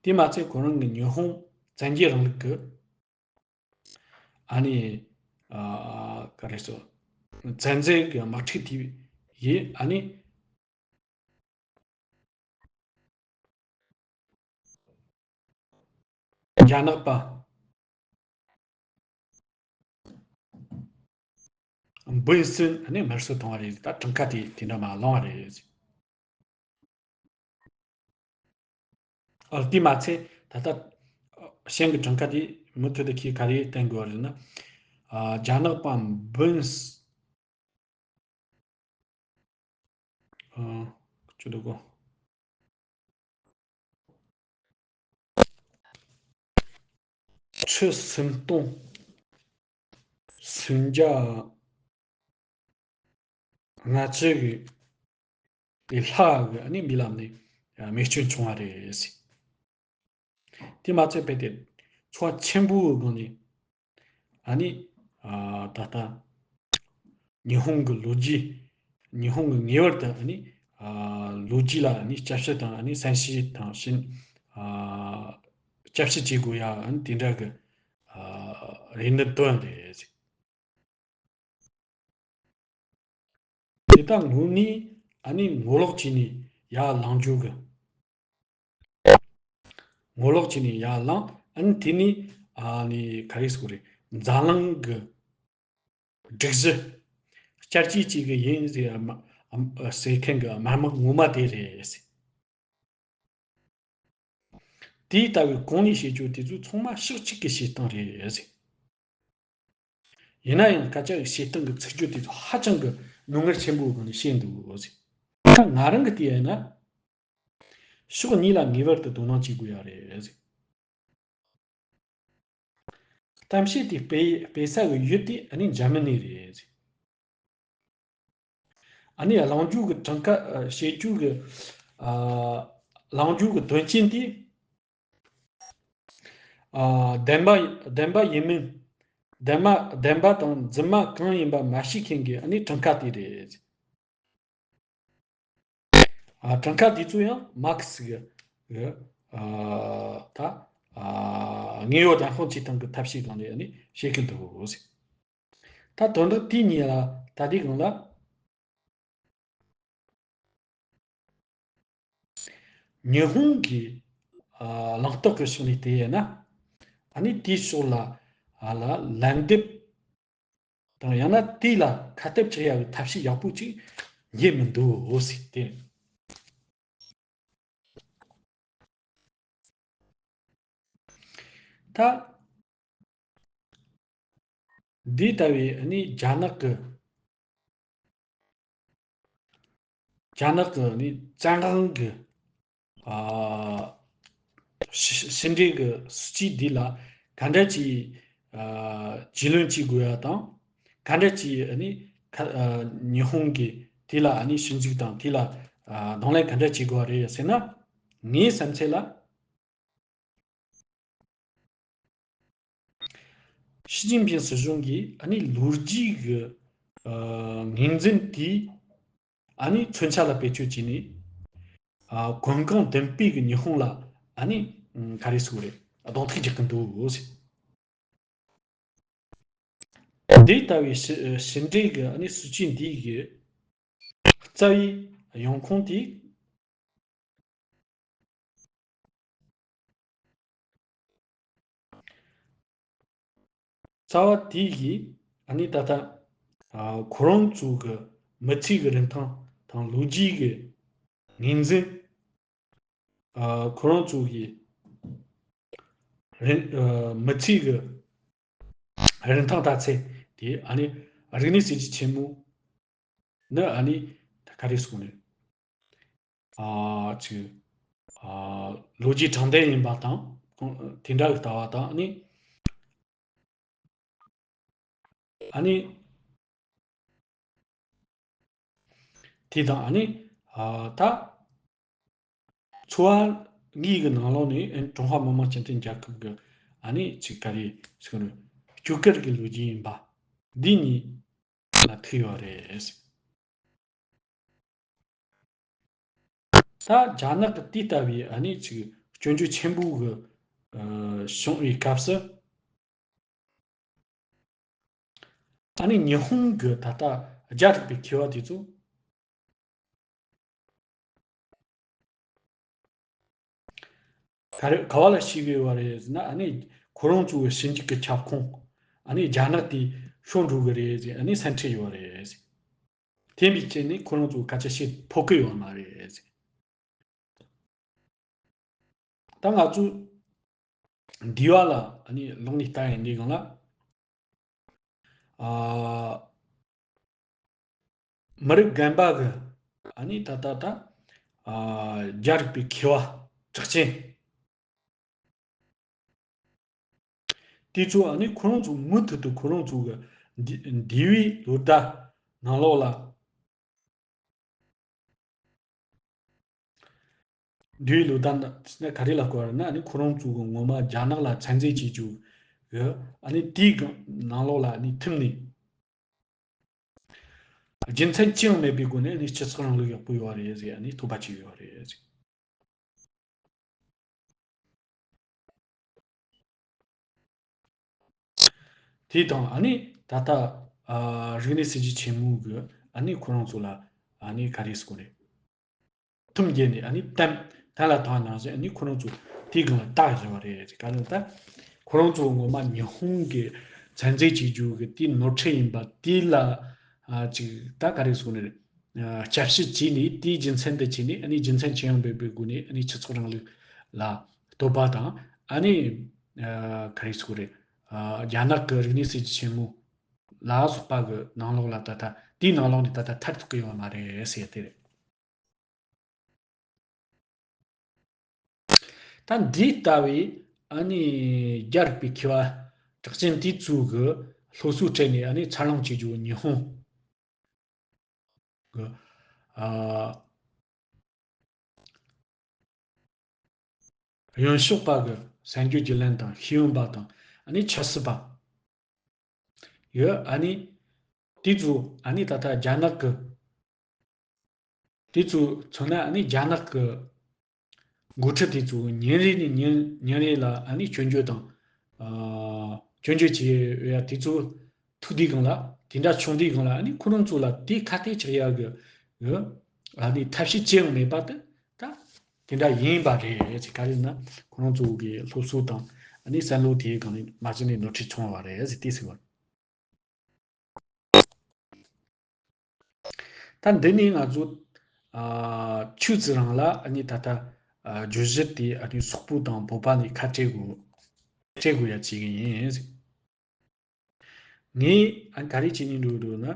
དེ་མ་ཚད་ཁོ་རང་གི་ཉི་ཧོང་བཙན་རྒྱལ་རིང་ལུགས་ཀྱི་ཨ་ནི་ཨ་ག་རེ་ཟེར། བཙན་འཛུལ་གྱི་དམག་འཁྲུག་དེ་ཡིས་ཨ་ནི་རྒྱ་ནག་པ་འབུམ་གསུམ་ཨ་ནི་དམར་གསོད་བཏང་བ་རེད། ད་གྲངས་ཀ་དེ་དེ་འདྲ་མར་ལོངས་པ་རེད། ཨ་དེ་མ་ཚད་ད་ལྟ་གཞན་གྱི་གྲངས་ཀ་དེ་མུ་མཐུད་དུ་ཁྱེད་ག་རེ་བསྟན་དགོས་པ་རེད་ན། ཨ་རྒྱ་ནག་པ་འབུམ་ཨ་ཅི་འདུག་གོ། ཁྲི་སུམ་སྟོང་སུམ་བརྒྱ་ལྔ་བཅུ་གི་ལྷག་གི་ཨ་ནི་མི་ལམ་ནས་རྨས་སྐྱོན་བྱུང་བ་རེད། དེ་མ་ཚད་རྦད་དེ་ཚོ་ཆེན་པོའི་སྒང་ནས་ཨ་ནི་ཨ་ད་ལྟ་ ཉི་ཧོང་གི་ལོ་རྒྱུས། ཉི་ཧོང་གི་ངེས་པར་དུ་ཨ་ནི་ཨ་ལོ་རྒྱུས་ལ་ཨ་ནི་དཔྱད་ཞིབ་དང་ཨ་ནི་གསན་ཞིབ་དང་ཤེས་ཨ་དཔྱད་ཞིབ་བྱེད་དགོས་ཡ་ཨ་ནི་དེ་འདྲ་གི་ཨ་རེ་འདུན་བཏོན་རེད། དེ་དག་དངོས་གནས་ཨ་ནི་ངོ་ལོག་བྱས་ནས་ཡར་ལངས་རྒྱུ་གི། ངོ་ལོག་བྱས་ནས་ཡར་ལངས། ཨ་ནི་དེ་ནས་ཨ་ནི་ག་རེ་ཟེར་དགོས་རེད། འཛམ་གླིང་གི་སྒྲིག་གཞི་བསྐྱར་བཅོས་བྱེད་གི་ཡིན་ཟེར་ཨ་མ་ཨ་ཟེར་མཁན་གི་དམར་དམག་ངོ་མ་དེ་རེད། དེ་ལྟ་བུའི་གོང་ནས་བཤད་རྒྱུ་དེ་ཚོ་ཚང་མ་ཕྱོགས་གཅིག་གི་བྱེད་སྟངས་རེད་ཟེར། ཡིན་ན་ཡང་སྐད་ཆ་གི་བྱེད་སྟངས་ཀྱི་ཚིག་སྦྱོར་དེ་ཚོ་ཧ་ཅང་གི་མྱོང་ངར་ཆེན་པོའི་སྒོ་ནས་བཤད་འདུག་ཟེར། ད་ང་རང་གི་དེ་ཡིན་ན། ཕྱོགས་གཉིས་ལ་ངེས་པར་དུ་དོ་སྣང་བྱེད་དགོས་ཡ་རེད་ཟེར། གཏམ་བཤད་དེ་སྤེལ་སྤེལ་ས་གི་ཡུལ་དེ་ཨ་ནི་འཇར་མ་ནི་རེད་ཟེར། ཨ་ནི་གླེང་རྒྱུ་གི་གྲངས་ཀ་ཨ་བཤད་རྒྱུ་གི་ཨ་གླེང་རྒྱུ་གི་དོན་རྐྱེན་དེ། ཨ་བདེན་པ་བདེན་པ་ཡིན་མིན། བདེན་པ་བདེན་པ་དང་རྫུན་མ་གང་ཡིན་པ་མ་ཤེས་མཁན་གྱི་ཨ་ནི་གྲངས་ཀ་དེ་རེད། ཨ་གྲངས་ཀ་དེ་ཚོ་ཡང་མར་ཁེ་སི་གི་གི་ཨ་ད་ཨ་དངོས་ཡོད་རང་དབང་བྱེད་སྟངས་ཀྱི་ཐབས་ཤེས་སྒང་ནས་ཨ་ནི་བཤད་ཀྱི་འདུག་ཟེར། ད་དོན་དག་དེ་གཉིས་ལ་ད་ལྟའི་སྒང་ལ། ཉི་ཧོང་གི་ཨ་གླེང་སྟེགས་ཀྱི་ཕྱོགས་ནས་བལྟས་ཡིན་ན། ཨ་ནི་དེའི་ཕྱོགས་ལ་ཨ་ལ་ལན་འདེབས་དང་ཡང་ན་དེ་ལ་ཁ་གཏད་གཅོག་ཡག་གི་ཐབས་ཤེས་ཡག་པོ་ཅིག་རྙེད་མི་འདུག་ཟེར་ཏེ། ད་འདི་ལྟ་བུའི་ཨ་ནི་རྒྱ་ནག་གི་རྒྱ་ནག་གི་ནི་བཙན་དབང་གི་ཨ་ཕྱི་ཕྱི་འབྲེལ་གྱི་སྲིད་ཇུས་འདི་ལ་ག་འདྲ་ཅིག་ཨ་རྒྱུས་ལོན་བྱེད་དགོས་ཡ་དང་། ག་འདྲ་ཅིག་ཨ་ནི་ཁ་ཨ་ཉི་ཧོང་གིས་དེ་ལ་ཨ་ནི་ཞིབ་འཇུག་དང་དེ་ལ་ཨ་གདོང་ལེན་ག་འདྲ་བྱེད་དགོས་པ་རེད་ཟེར་ན། ངའི་བསམ་ཚུལ་ལ། ཞི་ཅིན་ཕིང་སྲིད་གཞུང་གིས་ཨ་ནི་ལོ་རྒྱུས་ཀྱི་ཨ་ངོས་འཛིན་དེས་ཨ་ནི་མཚོན་ཆ་ལ་བེད་སྤྱོད་བྱས་ནས། ཨ་གོམ་གང་མདུན་སྤོས་ཀྱི་ཉི་ཧོང་ལ་ཨ་ནི་ཨ་ག་རེ་ཟེར་དགོས་རེད། གདོང་ཐུག་རྒྱག་གི་འདུག་ཟེར། འདི་ལྟ་བུའི་ཕྱི་ཕྱི་འབྲེལ་གྱི་ཨ་ནི་སྲིད་ཇུས་འདིའི་རྩ་བའི་ཡོང་ཁུངས་དེ། རྩ་བ་དེ་ཡིས་ཨ་ནི་ད་ལྟ་ཨ་ཁོ་རང་ཚོ་གི་མི་ཚེ་གི་རིན་ཐང་དང་ལོ་རྒྱུས་ཀྱི་ངོས་འཛིན། ཨ་ཁོ་རང་ཚོ་གི་རིན་ཨ་མི་ཚེ་གི་རིན་ཐང་ལྟ་ཚུལ་དེ་ཨ་ནི་རིག་གནས་སྲིད་ཇུས་ཆེན་མོ་ནི་ཨ་ནི་ད་ག་རེ་ཟེར་དགོས་ནི། ཨ་ཅིག་ཨ་ལོ་རྒྱུས་དྲང་བདེན་ཡིན་པ་དང་ཁོང་དེ་འདྲ་གི་ལྟ་བ་དང་ཨ་ནི། ཨ་ནི། དེ་དང་ཨ་ནི། ཨ་ད། ཚོ་བ་གཉིས་ཀྱི་ནང་ལོགས་ནས་ཨ་ནི་ཀྲུང་ཧྭ་མི་དམངས་སྤྱི་མཐུན་རྒྱལ་ཁབ་ཀྱི་ཨ་ནི་ཅིག་ག་རེ་ཟེར་ནས་བཅོས་སྒྱུར་གྱི་ལོ་རྒྱུས་ཡིན་པ་འདི་གཉིས་ལ་ཐུག་ཡོད་རེད། ད་རྒྱ་ནག་གི་དེ་ལྟ་བུའི་ཨ་ནི་ཅིག་སྐྱོན་བརྗོད་ཆེན་པོ་གི་ཨ་བྱུང་བའི་སྐབས་སུ། ཨ་ནི་ཉི་ཧོང་གི་ད་ལྟ་རྒྱ་རིག་པའི་མཁས་པ་དེ་ཚོ་ག་རེ་ག་བ་ལ་ཞུགས་ཡོད་པ་རེད་ཟེར་ན། ཨ་ནི་ཁོ་རང་ཚོའི་ཞིབ་འཇུག་གི་ཁྱབ་ཁོངས་ཨ་ནི་རྒྱ་ནག་དེ་ཤོར་འགྲོ་གི་རེད་ཟེར་ཨ་ནི་སེམས་ཁྲལ་ཡོད་པ་རེད་ཟེར། དེ་འདྲའི་ཆ་ནས་ཁོ་རང་ཚོ་སྐད་ཆ་བཤད་ཕོད་ཀྱི་ཡོད་མ་རེད་ཟེར། ད་ང་ཚོ་འདི་བ་ལ་ཨ་ནི་ལོག་ནས་ལྟ་ཡིན་འདི་གང་ལ། ཨ་མི་རབས་རྒན་པ་གི་ཨ་ནི་ད་ལྟ་ད་ཨ་རྒྱ་རིག་པའི་མཁས་པ་གྲགས་ཅན། དེ་ཚོ་ཨ་ནི་ཁོ་རང་ཚོ་མུ་མཐུད་དུ་ཁོ་རང་ཚོ་གི་འདི་འདས་པའི་ལོ་ཟླ་ནང་ལོགས་ལ། འདས་པའི་ལོ་ཟླ་ན་ག་རེ་ལ་གོ་བ་ན་ཨ་ནི་ཁོ་རང་ཚོ་གི་ངོ་མ་རྒྱ་ནག་ལ་ཚན་རྩལ་བྱེད་རྒྱུ་གི་ཨ་ནི་དེའི་གི་ནང་ལོགས་ལ་ཨ་ནི་ཐིམ་ནས། རྒྱུ་མཚན་ཅི་ཡང་མེད་པའི་སྒོ་ནས་ཨ་ནི་སྤྱི་ཚོགས་རིང་ལུགས་ཡག་པོ་ཡོད་རེད་ཟེར། ཨ་ནི་ཐོབ་པ་ཅིག་ཡོད་རེད་ཟེར། དེ་དང་ཨ་ནི་ད་ལྟ་ཨ་རིག་གནས་སྲིད་ཇུས་ཆེན་མོ་གི་ཨ་ནི་ཁོ་རང་ཚོ་ལ་ཨ་ནི་ག་རེ་ཟེར་དགོས་རེད། ཐུམ་རྒྱས་ནས་ཨ་ནི་བསྟན། བསྟན་ལ་བཏང་ནང་བཞིན་ཨ་ནི་ཁོ་རང་ཚོ་དེའི་སྒང་ལ་བཏགས་བཞག་པ་རེད། ག་རེ་ད་ཁོ་རང་ཚོ་ངོ་མ་ཉི་ཧོང་གི་ཚན་རྩལ་བྱེད་རྒྱུ་གི་དེའི་ནོར་འཁྲུལ་ཡིན་པ་དེ་ལ་ཨ་ཅིག་ད་ག་རེ་ཟེར་དགོས་རེད། ཨ་སྐྱབས་བཅོལ་བྱས་ནས་དེའི་རྒྱུ་མཚན་དེ་བྱས་ནས་ཨ་ནི་རྒྱུ་མཚན་ཅི་ཡང་མེད་པའི་སྒོ་ནས་ཨ་ནི་སྤྱི་ཚོགས་རིང་ལུགས་ལ་གཏོར་བ་དང་ཨ་ནི་ཨ་ག་རེ་ཟེར་དགོས་རེད། ཨ་རྒྱ་ནག་གི་རིག་གནས་སྲིད་ཇུས་ཆེན་མོ་ལ་སོགས་པ་གི་ནང་ལོགས་ལ་ད་ལྟ་དེའི་ནང་ལོགས་ནས་ད་ལྟ་ཐར་ཐུབ་ཀྱི་ཡོད་མ་རེད་ཟེར་དེ་རེད། ད་འདི་ལྟ་བུའི་ཨ་ནི་རྒྱ་རིག་པའི་མཁས་པ་གྲགས་ཅན་དེ་ཚོ་གི་སློབ་གསོ་སྤྲད་ནས་ཨ་ནི་འཚར་ལོངས་བྱེད་རྒྱུ་ཉི་ཧོང་གི་ཨ་གཡོན་ཕྱོགས་པ་གི་གསར་འགྱུར་བརྒྱུད་ལམ་དང་ཤེས་ཡོན་པ་དང་ཨ་ནི་ཆབ་སྲིད་པ་ཡོད། ཨ་ནི་དེ་ཚོ་ཨ་ནི་ད་ལྟ་རྒྱ་ནག་གི་དེ་ཚོ་མཚོན་ན་ཨ་ནི་རྒྱ་ནག་གི་འགོ་ཁྲིད་དེ་ཚོ་ཉིན་རེ་ནས་ཉིན་ཉིན་རེ་ལ་ཨ་ནི་སྐྱོན་བརྗོད་དང་། ཨ་སྐྱོན་བརྗོད་བྱེད་ཡ་དེ་ཚོ་ཐུག་དུས་སྒང་ལ་དེ་འདྲ་བྱུང་དུས་སྒང་ལ་ཨ་ནི་ཁོ་རང་ཚོ་ལ་དེ་ཁ་གཏད་གཅོག་ཡ་གི་གི་ཨ་ནི་ཐབས་ཤེས་ཅི་ཡང་མེད་པ་དེ་ད་དེ་འདྲ་ཡིན་པ་རེད་ཟེར། ག་རེ་ན་ཁོ་རང་ཚོ་གི་སློབ་གསོ་དང་ཨ་ནི་བསམ་བློ་དེའི་སྒང་ནས་མ་གཞི་ནས་ནོར་འཁྲུལ་བྱུང་བ་རེད་ཟེར་དེ་ཟེར་བ། ད་འདི་ནས་ང་ཚོ་ཨ་ཆུ་ཚོད་རང་ལ་ཨ་ནི་ད་ལྟ་ཨ་བརྗོད་གཞི་དེ་ཨ་ནི་སོག་པོ་དང་བོད་པ་ནས་ཁ་བྲལ་དགོས་བྲལ་དགོས་ཡ་བྱེད་ཀྱི་ཡིན། ངས་ཨ་ག་རེ་བྱེད་སྙིང་འདོད་འདུག་ན།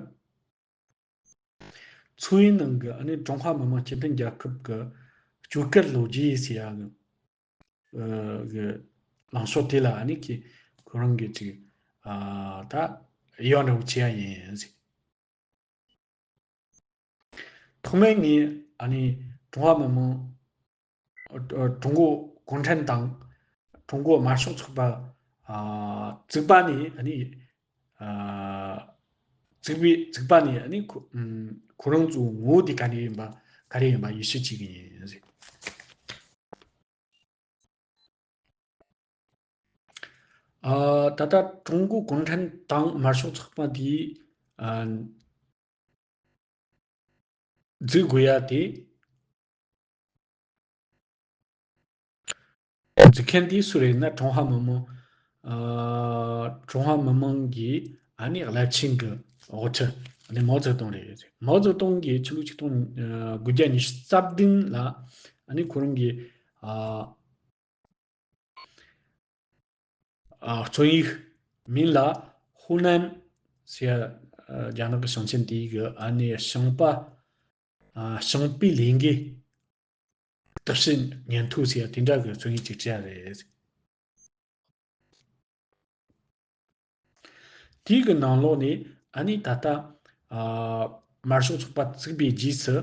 མཚོ་ཡི་ནང་གི་ཨ་ནི་ཀྲུང་ཧྭ་མི་དམངས་སྤྱི་མཐུན་རྒྱལ་ཁབ་ཀྱི་བཅོས་སྐར་ལོ་རྒྱུས་ཟེར་ཡ་གི་ཨ་གི་ལངས་ཕྱོགས་དེ་ལ་ཨ་ནི་ཁྱེད་ཁོ་རང་གི་ཅིག་ཨ་ད་དབྱེ་བ་འདྲ་བོ་ཕྱེ་ཡ་ཡིན་ཟེར། ཐོག་མའི་ངས་ཨ་ནི་ཀྲུང་ཧྭ་མི་དམངས་ཀྲུང་གོ་གུང་ཁྲན་ཏང་ཀྲུང་གོ་དམར་ཤོག་ཚོགས་པ་ཨ་བཙུགས་པ་ནས་ཨ་ནི་ཨ་བཙུགས་པའི་བཙུགས་པ་ནས་ཨ་ནི་ཁོ་ཁོ་རང་ཚོའི་ངོ་བོ་དེ་ག་རེ་ཡིན་པ་ག་རེ་ཡིན་པ་ཡིད་ཆེས་བྱེད་ཀྱི་ཡིན་ཟེར། ཨ། ད་ལྟ་ཀྲུང་གོ་གུང་ཁྲན་ཏང་དམར་ཤོག་ཚོགས་པ་དེ་ཨ། འཛུགས་དགོས་ཡ་དེ། འཛུགས་མཁན་དེ་སུ་རེད་ན་ཀྲུང་ཧྭ་མི་དམངས། ཨ། ཀྲུང་ཧྭ་མི་དམངས་ཀྱི་ཨ་ནི་རླབས་ཆེན་གྱི་དབུ་ཁྲིད་ཨ་ནི་མའོ་ཙེ་ཏུང་རེད། མའོ་ཙེ་ཏུང་གིས་ཕྱི་ལོ་ཆིག་སྟོང་དགུ་བརྒྱ་ཉི་ཤུ་རྩ་བདུན་ལ་ཨ་ནི་ཁོ་རང་གི་ཨ། ཨ། རྩོམ་ཡིག་མིང་ལ་ཧུའུ་ནན་ཟེར་ཡ། ཨ། རྒྱ་ནག་གི་ཞིང་ཆེན་དེའི་གི་ཨ་ནི་ཞིང་པ། ཨ། ཞིང་པའི་ལས་འགུལ་བརྟག་ཞིབ་ཉིན་ཐོ་ཟེར་ཡ་དེ་འདྲ་གི་རྩོམ་ཡིག་ཅིག་བྲིས་ཡ་རེད། དེའི་གི་ནང་ལོགས་ནས་ཨ་ནི་ད་ལྟ་ཨ། དམར་ཤོག་ཚོགས་པ་བཙུགས་པའི་རྗེས་སུ།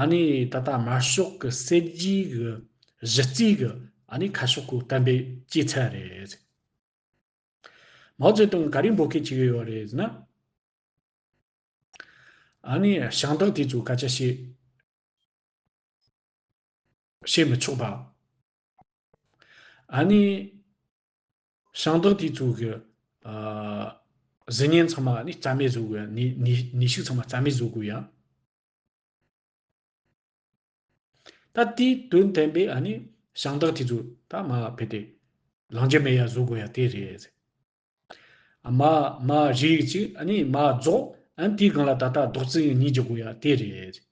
ཨ་ནི་ད་ལྟ་དམར་ཤོག་གི་སྲིད་ཇུས་ཀྱི་གཞི་རྩའི་གི་ཨ་ནི་ཁ་ཕྱོགས་ཀྱི་གཏན་འབེབས་བྱས་ཚར་རེད། མའོ་ཙེ་ཏུང་ག་རེ་འབོད་སྐུལ་བྱེད་ཀྱི་ཡོད་རེད་ཟེར་ན། ཨ་ནི་ཞིང་བདག་དེ་ཚོ་སྐད་ཆ་བཤད་བཤད་མི་ཆོག་པ། ཨ་ནི་ཞིང་བདག་དེ་ཚོ་གི་ཨ། གཟུགས་བརྙན་ཚང་མ་ཨ་ནི་རྩ་མེད་བཟོ་དགོས་ཡ། ནུས་ནུས་ནུས་ཤུགས་ཚང་མ་རྩ་མེད་བཟོ་དགོས་ཡ། ད་དེའི་དོན་བསྟན་པའི་ཨ་ནི་ཞིང་བདག་དེ་ཚོ་ད་མར་ཕེབས་ཏེ་ལངས་རྒྱུ་མེད་ཡ་བཟོ་དགོས་ཡ་དེ་རེད། ཨ། མར་མར་རིགས་གཅིག་ཨ་ནི་མར་རྫོགས། ཨ་ནི་དེའི་སྒང་ལ་ད་ལྟ་རྡོག་རྩིས་གཉིས་རྒྱག་དགོས་ཡ་དེ་རེད།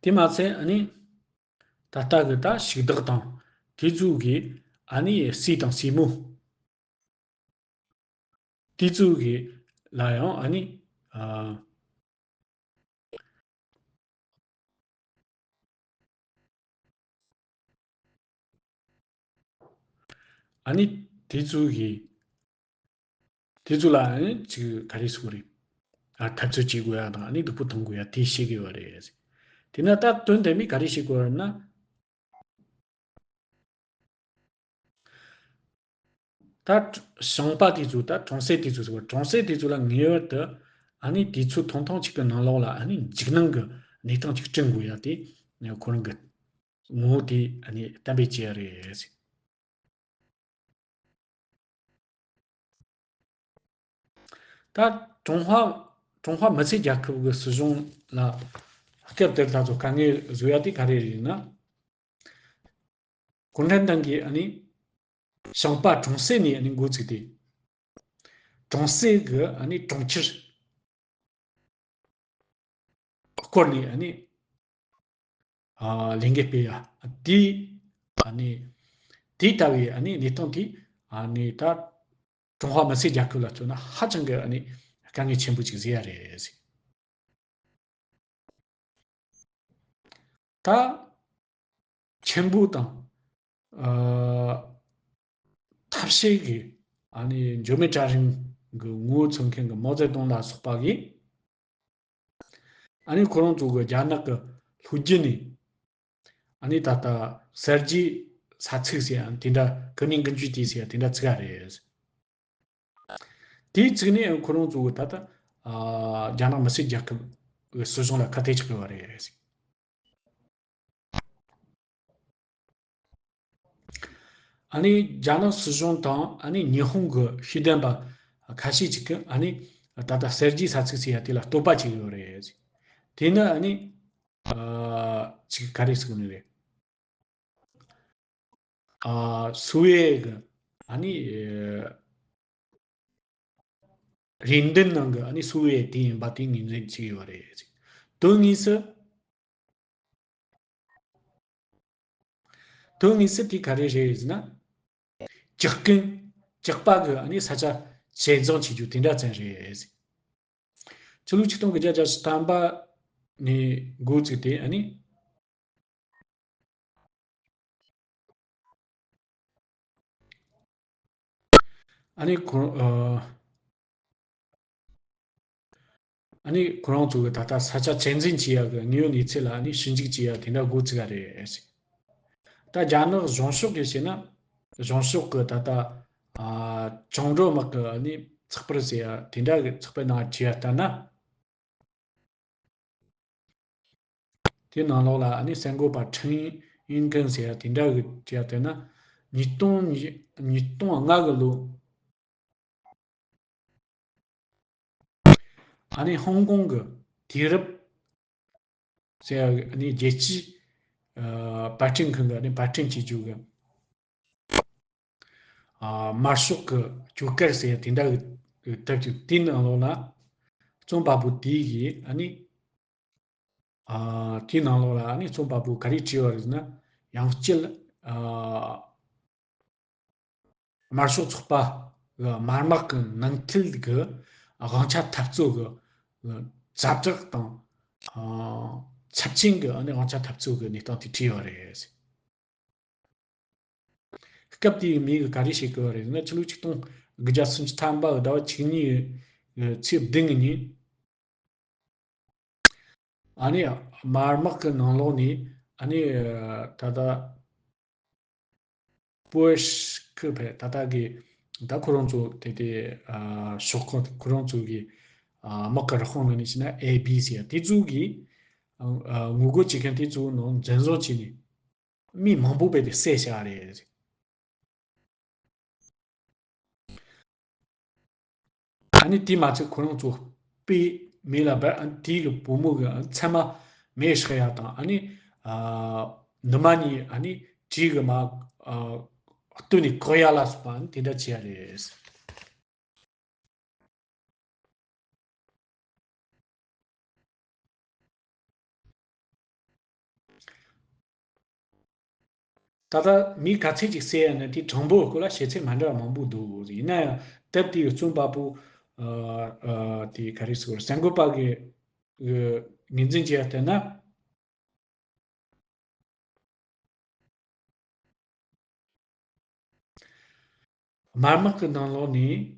དེ་མ་ཚད་ཨ་ནི་ད་ལྟ་གི་ད་ཞིག་བདག་དང་དེ་ཚོ་གི་ཨ་ནི་སྲས་དང་སྲས་མོ་དེ་ཚོ་གི་ལ་ཡང་ཨ་ནི་ཨ། ཨ་ནི་དེ་ཚོ་གི་དེ་ཚོ་ལ་ཨ་ནི་ཅིག་ག་རེ་ཟེར་དགོས་རེད། ཨ། འཐབ་རྩོད་བྱེད་དགོས་ཡ་དང་ཨ་ནི་སྡུག་པོ་མཐོང་དགོས་ཡ་དེ་བཤད་ཀྱི་ཡོད་རེད། དེས་ན་ད་དོན་དེ་མིན་ག་རེ་བྱེད་དགོས་ན། ད་ཞིང་པ་དེ་ཚོ་ད་གྲོང་གསེབ་དེ་ཚོ་ཟེར་བ། གྲོང་གསེབ་དེ་ཚོ་ལ་ངེས་པར་དུ་ཨ་ནི་དུས་ཚོད་ཐུང་ཐུང་ཅིག་གི་ནང་ལོགས་ལ་ཨ་ནི་འཇིགས་སྣང་གི་གནས་སྟངས་ཅིག་བསྐྲུན་དགོས་ཡ་དེ་ཁོ་རང་གི་ངོ་བོ་དེ་ཨ་ནི་གཏན་འབེབས་བྱས་ཡ་རེད། ད་ཀྲུང་ཧྭ་ཀྲུང་ཧྭ་མི་སེར་རྒྱལ་ཁབ་ཀྱི་སྲིད་གཞུང་ལ་སྐབས་དེར་ད་ཚོ་དཀའ་ངལ་བཟོ་ཡ་དེ་ག་རེ་རེད་ན། གུང་ཁྲན་ཏང་གིས་ཨ་ནི་ཞིང་པ་གྲོང་གསེབ་ནས་ཨ་ནི་འགོ་བཙུགས་ཏེ། གྲོང་གསེབ་ཀྱི་ཨ་ནི་གྲོང་ཁྱེར་སྐོར་ནས་ཨ་ནི་ཨ་ལས་འགུལ་སྤེལ་ཡ། དེ་ཨ་ནི་དེ་ལྟ་བུའི་ཨ་ནི་གནས་སྟངས་དེ་ཨ་ནི་ད་ཀྲུང་ཧྭ་མི་སེར་རྒྱལ་ཁབ་ལ་མཚོན་ན་ཧ་ཅང་གི་ཨ་ནི་དཀའ་ངལ་ཆེན་པོ་ཅིག་བཟོས་ཡ་རེད། ད་ཆེན་པོ་དང་། ཨ། ཐབས་ཤེས་ཀྱི་ཨ་ནི་འབྱོར་མེད་གྲལ་རིམ་གྱི་ངོ་བོ་མཚོན་མཁན་གྱི་མའོ་ཙེ་ཏུང་ལ་སོགས་པ་གིས། ཨ་ནི་ཁོ་རང་ཚོ་གི་རྒྱ་ནག་གི་ལྷོ་རྒྱུད་ནས་ཨ་ནི་ད་ལྟ་གསར་བརྗེའི་ས་ཚིགས་ཟེར་ཡང་དེ་འདྲ། ཀུན་ནས་ཀུན་སྤྱོད་དེ་ཟེར་ཡང་དེ་འདྲ་བཙུགས་ཡ་རེད། དེའི་ཚིག་ནས་ཁོ་རང་ཚོ་ད་ལྟ་ཨ་རྒྱ་ནག་མི་སེར་རྒྱལ་ཁབ་ཀྱི་སྲིད་གཞུང་ལ་ཁ་གཏད་གཅོག་གི་ཡོད་རེད། ཨ་ནི་རྒྱ་ནག་སྲིད་གཞུང་དང་ཨ་ནི་ཉི་ཧོང་གི་ཤེས་ལྡན་པ་ཁ་ཤས་ཅིག་གིས་ཨ་ནི་ད་ལྟ་གསར་བརྗེའི་ས་ཚིགས་ཟེར་ཡ་དེ་ལ་བསྟོད་པ་བྱེད་ཀྱི་ཡོད་རེད། དེ་ནི་ཨ་ནི་ཨ་ཅིག་ག་རེ་ཟེར་དགོས་ནི་རེད། ཨ་སུའེ་གི་ཨ་ནི་རེ་འདུན་ནང་གི་ཨ་ནི་སུའེ་དེ་ཡིན་པ་དེ་ངོས་འཛིན་བྱེད་ཀྱི་ཡོད་རེད། དོན་དངོས་སུ། དོན་དངོས་སུ་དེ་ག་རེ་རེད་ཟེར་ན། ཇག་རྐུན། ཇག་པ་གི་ཨ་ནི་ས་ཆ་ཇེ་བཟང་བྱེད་རྒྱུ་དེ་འདྲ་ཙམ་རེད། ཕྱི་ལོ་ཆིག་སྟོང་དགུ་བརྒྱ་བརྒྱད་ཅུ་ཐམ་པ་ནས་འགོ་བཙུགས་ཏེ་ཨ་ནི། ཨ་ནི་ཁོ་ཨ་ཨ་ནི་ཁོ་རང་ཚོ་གི་ད་ལྟ་ས་ཆ་གཅེས་འཛིན་བྱེད་ཡག་གི་དངོས་ཡོད་གནས་ཚུལ་ལ་ཨ་ནི་ཞིབ་འཇུག་བྱེད་ཡག་དེ་འདྲ་འགོ་བཙུགས་ཡ་རེད། ད་རྒྱ་ནག་གཞུང་ཕྱོགས་ཀྱིས་བྱས་ན། གཞུང་ཕྱོགས་ཀྱི་ད་ལྟ་ཨ་བཅིངས་འགྲོལ་དམག་གི་ཨ་ནི་ཚགས་པར་ཟེར་ཡ་དེ་འདྲ་གི་ཚགས་པར་ནང་བྲིས་ཡ་ལྟར་ན། དེའི་ནང་ལོགས་ལ་ཨ་ནི་གསར་འགོད་པ་ཁྲིན་ཡིན་ཀུན་ཟེར་ཡ་དེ་འདྲ་གི་བྲིས་ཡ་ལྟར་ན། ཉིས་སྟོང་ཉིས་ཉིས་སྟོང་ལྔ་གི་ལོ། ཨ་ནི་ཧོང་ཀོང་གི་དུས་རབས་ཟེར་ཡ་གི་ཨ་ནི་རྒྱལ་སྤྱིའི་ཨ་པར་སྐྲུན་ཁང་གི་ཨ་ནི་པར་སྐྲུན་བྱེད་རྒྱུ་གི་ཨ་དམར་ཤོག་གི་ཇོ་ཀར་ཟེར་ཡ་དེ་འདྲ་གི་ལྟ་བུ་དེའི་ནང་ལོགས་ལ་རྩོམ་པ་པོ་དེ་གིས་ཨ་ནི། ཨ་དེའི་ནང་ལོགས་ལ་ཨ་ནི་རྩོམ་པ་པོ་ག་རེ་བྲིས་པ་རེད་ཟེར་ན། ཡང་སྤྱིར་ཨ་དམར་ཤོག་ཚོགས་པ་གི་དམར་དམག་གི་ནང་ཁུལ་གྱི་དབང་ཆ་འཐབ་རྩོད་ཀྱི་ཛ་དྲག་དང་ཨ་ཚབས་ཆེན་གྱི་ཨ་ནི་དབང་ཆ་འཐབ་རྩོད་ཀྱི་གནས་སྟངས་དེ་བྲིས་པ་རེད། སྐབས་དེའི་མི་གིས་ག་རེ་བྱེད་དགོས་པ་རེད་ཟེར་ན། ཕྱི་ལོ་ཆིག་སྟོང་དགུ་བརྒྱ་སུམ་ཅུ་ཐམ་པ་གི་ཟླ་བ་བཅུ་གཉིས་ཚེས་བདུན་ཉིན། ཨ་ནི་དམར་དམག་གི་ནང་ལོགས་ནས་ཨ་ནི་ད་ལྟ་པོ་ཤི་ཕེ་ད་ལྟ་གི་ད་ཁོ་རང་ཚོ་དེ་དེ་ཨ་ཤོག་ཁག་ཁོ་རང་ཚོ་གི་ཨ་དམག་གི་རུ་ཁག་ནང་ནས་བྱས་ན་ཨེ་བི་ཟེར་ཡ་དེ་ཚོ་གིས་ཨ་ངོ་རྒོལ་བྱེད་མཁན་དེ་ཚོའི་ནང་འཛིན་བཟུང་བྱས་ནས་མི་མང་པོ་རྦད་དེ་བསད་བཞག་རེད། ཨ་ནི་དེ་མ་ཚད་ཁོ་རང་ཚོ་དཔེ་མེ་ལ་སྦར། ཨ་ནི་དེའི་གི་བུ་མོ་གི་ཨ་ནི་མཚན་མ་མེ་བསྲེག་ཡ་དང་། ཨ་ནི་ཨ་ནུ་མ་གཉིས་ཨ་ནི་གྲི་གིས་མར་ཨ་བཏོན་ནས་བཀག་ཡ་ལ་སོགས་པ་ཨ་ནི་དེ་འདྲ་བྱས་ཡ་རེད། ད་ལྟ་མི་ག་ཚད་ཅིག་བསད་ཡ་ན་དེ་གྲངས་འབོར་སྐོར་ལ་བཤད་ཚད་མ་འདྲ་བ་མང་པོ་འདུག། ཡིན་ན་ཡང་སྟབས་བདེ་བའི་རྩོམ་པ་པོ་ཨ་ཨ་དེ་ག་རེ་ཟེར་དགོས་རེད། གསར་འགོད་པ་གི་གི་ངོས་འཛིན་བྱས་ཡ་ལྟར་ན། དམར་དམག་གི་ནང་ལོགས་ནས།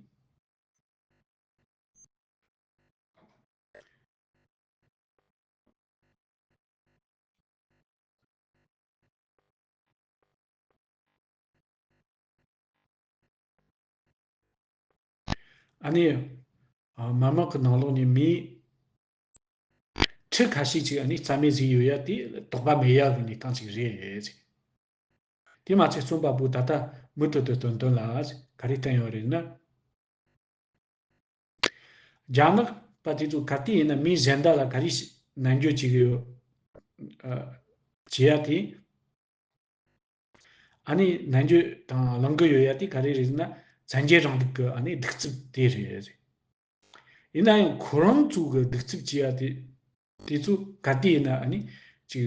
ཨ་ནི་ཨ་མ་དམག་གི་ནང་ལོགས་ནས་མི་ཁྲི་ཁ་ཤས་ཅིག་ཨ་ནི་རྩ་མེད་བཟོས་ཡོད་ཡ་དེ་དོགས་པ་མེད་ཡ་གི་གནས་སྟངས་ཅིག་རེད། དེ་མ་ཚད་རྩོམ་པ་པོ་ད་ལྟ་མུ་མཐུད་དུ་སྟོན་དོན་ལ་ག་རེ་བསྟན་ཡོད་རེད་ན། རྒྱ་ནག་པ་དེ་ཚོ་ག་དུས་ཡིན་ན་མི་གཞན་དག་ལ་ག་རེ་ནན་བརྗོད་བྱེད་ཀྱི་ཡོད། ཨ། བྱེད་ཡ་དེ། ཨ་ནི་ནན་བརྗོད་དང་གླེང་གི་ཡོད་ཡ་དེ་ག་རེ་རེད་ན། བཙན་རྒྱལ་རིང་ལུགས་ཀྱི་ཨ་ནི་གདུག་རྩུབ་དེ་རེད། ཡིན་ན་ཡང་ཁོ་རང་ཚོ་གི་གདུག་རྩུབ་བྱེད་ཡ་དེ། དེ་ཚོ་ག་དུས་ཡིན་ན་ཨ་ནི་ཅིག་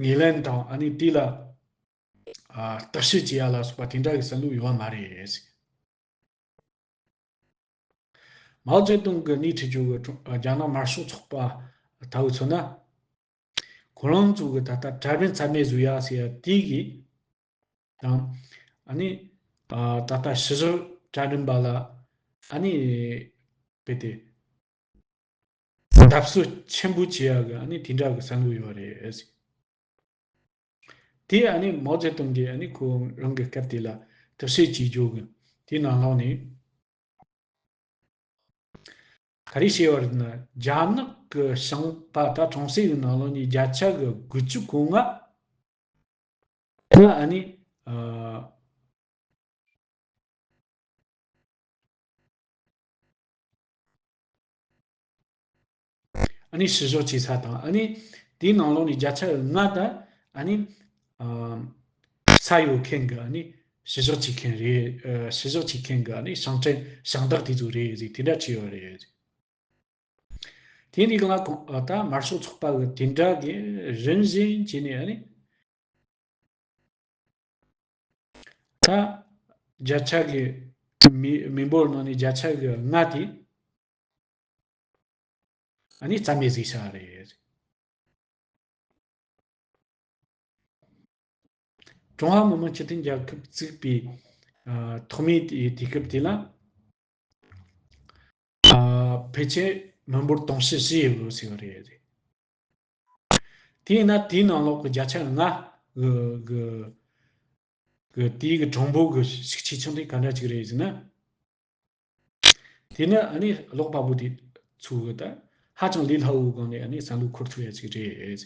ངོས་ལེན་དང་ཨ་ནི་དེ་ལ་ཨ་བརྟག་དཔྱད་བྱེད་ཡ་ལ་སོགས་པ་དེ་འདྲ་གི་བསམ་བློ་ཡོད་པ་མ་རེད། མའོ་ཙེ་ཏུང་གི་སྣེ་ཁྲིད་རྒྱུ་གི་ཀྲུང་རྒྱ་ནག་དམར་ཤོག་ཚོགས་པ་ལྟ་བུ་མཚོན་ན། ཁོ་རང་ཚོ་གི་ད་ལྟ་གྲལ་རིམ་རྩ་མེད་བཟོ་ཡ་ཟེར་ཡ་དེ་གི་དང་། ཨ་ནི་ཨ་ད་ལྟ་ཕྱི་བཞག་གྲལ་རིམ་པ་ལ་ཨ་ནི་རྦད་དེ་བརྡབ་གསིག་ཆེན་པོ་བྱེད་ཡ་གི་ཨ་ནི་དེ་འདྲ་གི་བསམ་བློ་ཡོད་རེད། དེ་ཨ་ནི་མའོ་ཙེ་ཏུང་གིས་ཨ་ནི་ཁོ་རང་གི་སྐབས་དེ་ལ་བརྟག་དཔྱད་བྱེད་རྒྱུ་གི་དེའི་ནང་ལོགས་ནས་ག་རེ་བཤད་པ་རེད་ན། རྒྱ་ནག་གི་ཞིང་པ་ད་གྲོང་གསེབ་ཀྱི་ནང་ལོགས་ནས་བརྒྱ་ཆ་གི་དགུ་བཅུ་གོ་ལྔ་ནི་ཨ་ནི་ཨ། ཨ་ནི་ཕྱི་བཞག་བྱེད་ས་དང་། ཨ་ནི་དེའི་ནང་ལོགས་ནས་བརྒྱ་ཆ་ལྔ་ད་ཨ་ནི་ཨ་ས་ཡོད་མཁན་གི་ཨ་ནི་ཕྱི་བཞག་བྱེད་མཁན་རེད། ཨ་ཕྱི་བཞག་བྱེད་མཁན་གི་ཨ་ནི་ཞིང་བྲན་ཞིང་བདག་དེ་ཚོ་རེད་ཟེར་དེ་འདྲ་བྱས་ཡོད་རེད། དེ་ནི་གང་ལ་གོང་ད་དམར་ཤོག་ཚོགས་པ་གི་དེ་འདྲ་གི་རིམ་བཞིན་བྱས་ནས་ཨ་ནི། ད་བརྒྱ་ཆ་གི་མི་མི་འབོར་ནང་ནས་བརྒྱ་ཆ་གི་ལྔ་དེ་ཨ་ནི་རྩ་མེད་བཟོས་བཞག་རེད། ཀྲུང་ཧྭ་མི་དམངས་སྤྱི་མཐུན་རྒྱལ་ཁབ་བཙུགས་པའི་ཨ་ཐོག་མའི་དུས་དུས་སྐབས་དེ་ལ། ཨ་ཕལ་ཆེར་མི་འབོར་དུང་ཕྱུར་བཞི་ཡོད་ཟེར་བ་རེད། དེས་ན་དེའི་ནང་ལོགས་ཀྱི་བརྒྱ་ཆ་ལྔ་གི་གི་གི་དེའི་གི་གྲངས་འབོར་གི་ཤུགས་ཆེ་ཆུང་དེ་ག་འདྲ་ཅིག་རེད་ཟེར་ན། དེ་ནི་ཨ་ནི་ཀློག་པ་པོ་དེ་ཚོ་གི་ད་ཧ་ཅང་ལས་སླ་བོའི་སྒང་ནས་ཨ་ནི་བསམ་བློ་འཁོར་ཐུབ་ཡ་ཅིག་རེད།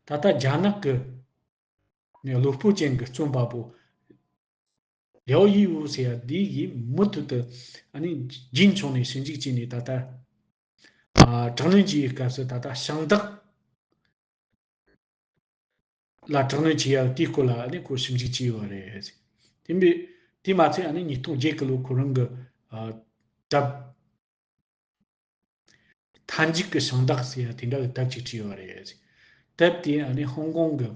ད་ལྟ་རྒྱ་ནག་གི་ནས་བློ་སྤོབས་ཅན་གྱི་རྩོམ་པ་པོ་ལིའོ་ཡི་ཝུ་ཟེར་ཡ་འདི་ཡིས་མུ་མཐུད་དུ་ཨ་ནི་རྒྱུན་འཁྱོངས་ནས་ཞིབ་འཇུག་བྱས་ནས་ད་ལྟ་ཨ་དྲག་གནོན་གྱི་སྐབས་སུ་ད་ལྟ་ཞིང་བདག་ལ་དྲག་གནོན་བྱེད་ཡ་དེའི་སྐོར་ལ་ཨ་ནི་ཁོ་ཞིབ་འཇུག་བྱས་ཡོད་རེད། དེ་འབད་དེ་མ་ཚད་ཨ་ནི་ཉིས་སྟོང་བརྒྱད་ཀྱི་ལོ་ཁོ་རང་གི་ཨ་དེབ་མཐའ་མཇུག་གི་ཞིང་བདག་ཟེར་ཡ་དེ་འདྲ་གི་དེབ་ཅིག་བྲིས་ཡོད་རེད། དེབ་དེ་ཨ་ནི་ཧོང་ཀོང་གི་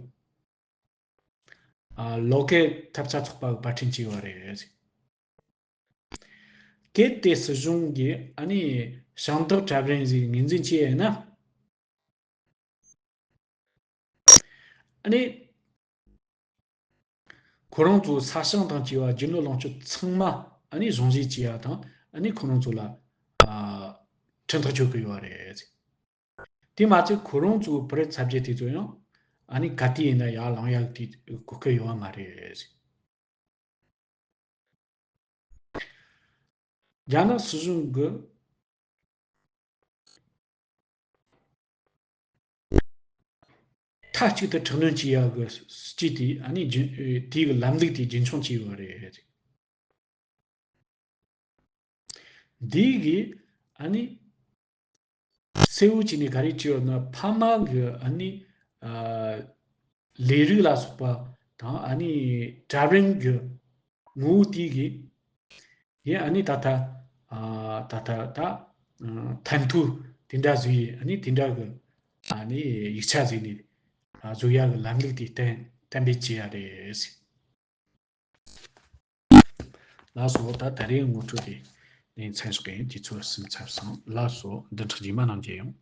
ཨ་ལོ་ཀལ་ཐབས་ཆག་ཚོགས་པ་གི་པར་སྐྲུན་བྱས་ཡོད་རེད། གལ་ཏེ་སྲིད་གཞུང་གིས་ཨ་ནི་ཞིང་བདག་གྲལ་རིམ་ཟིག་ངོས་འཛིན་བྱས་ཡོད་ན། ཨ་ནི་ཁོ་རང་ཚོ་ས་ཞིང་དང་བཅས་པ་རྒྱུ་ནོར་ལོངས་སྤྱོད་ཚང་མ་ཨ་ནི་གཞུང་བཞེས་བྱེད་ཡ་དང་ཨ་ནི་ཁོ་རང་ཚོ་ལ་ཨ་ཁྲིམས་ཐག་གཅོད་ཀྱི་ཡོད་རེད། དེ་མ་ཚད་ཁོ་རང་ཚོའི་བུ་རབས་ཚ་བརྒྱུད་དེ་ཚོ་ཡང་ཨ་ནི་ག་དུས་ཡིན་ན་ཡར་ལངས་ཡག་དེ་གོ་སྐབས་ཡོད་པ་མ་རེད། རྒྱ་ནག་སྲིད་གཞུང་གི་མཐའ་གཅིག་ཏུ་དྲག་གནོན་བྱེད་ཡག་གི་སྲིད་ཇུས་དེ་ཨ་ནི་རྒྱུན་དེའི་གི་ལམ་ལུགས་དེ་རྒྱུན་འཁྱོངས་བྱས་ཡོད་རེད། འདི་གིས་ཨ་ནི་གསལ་བོ་བྱས་ནས་ག་རེ་བྲིས་ཡོད་ན། ཕ་མ་གི་ཨ་ནི་ཨ་ལས་རིགས་ལ་སོགས་པ་དང་ཨ་ནི་གྲལ་རིམ་གི་ངོ་བོ་དེ་གིས་ཡིན་ཨ་ནི་ད་ལྟ་ཨ་ད་ལྟ་ད་ཨ་ཐན་ཐུ་དེ་འདྲ་བཟོས་ཡིན། ཨ་ནི་དེ་འདྲ་གི་ཨ་ནི་ཡིག་ཆ་བཟོས་ནས་ཨ་བཟོ་ཡག་གི་ལམ་ལུགས་དེ་གཏན་གཏན་འབེབས་བྱས་ཡ་རེད། ལགས་སོ། ད་ད་རེས་ངོ་སྤྲོད་དེ་ནས་མཚམས་བཞག་གི་ཡིན། དུས་ཚོད་ཟིན་ཚར་སོང་། ལགས་སོ། བདུན་ཕྲག་རྗེས་མ་ནང་མཇལ་ཡོང་།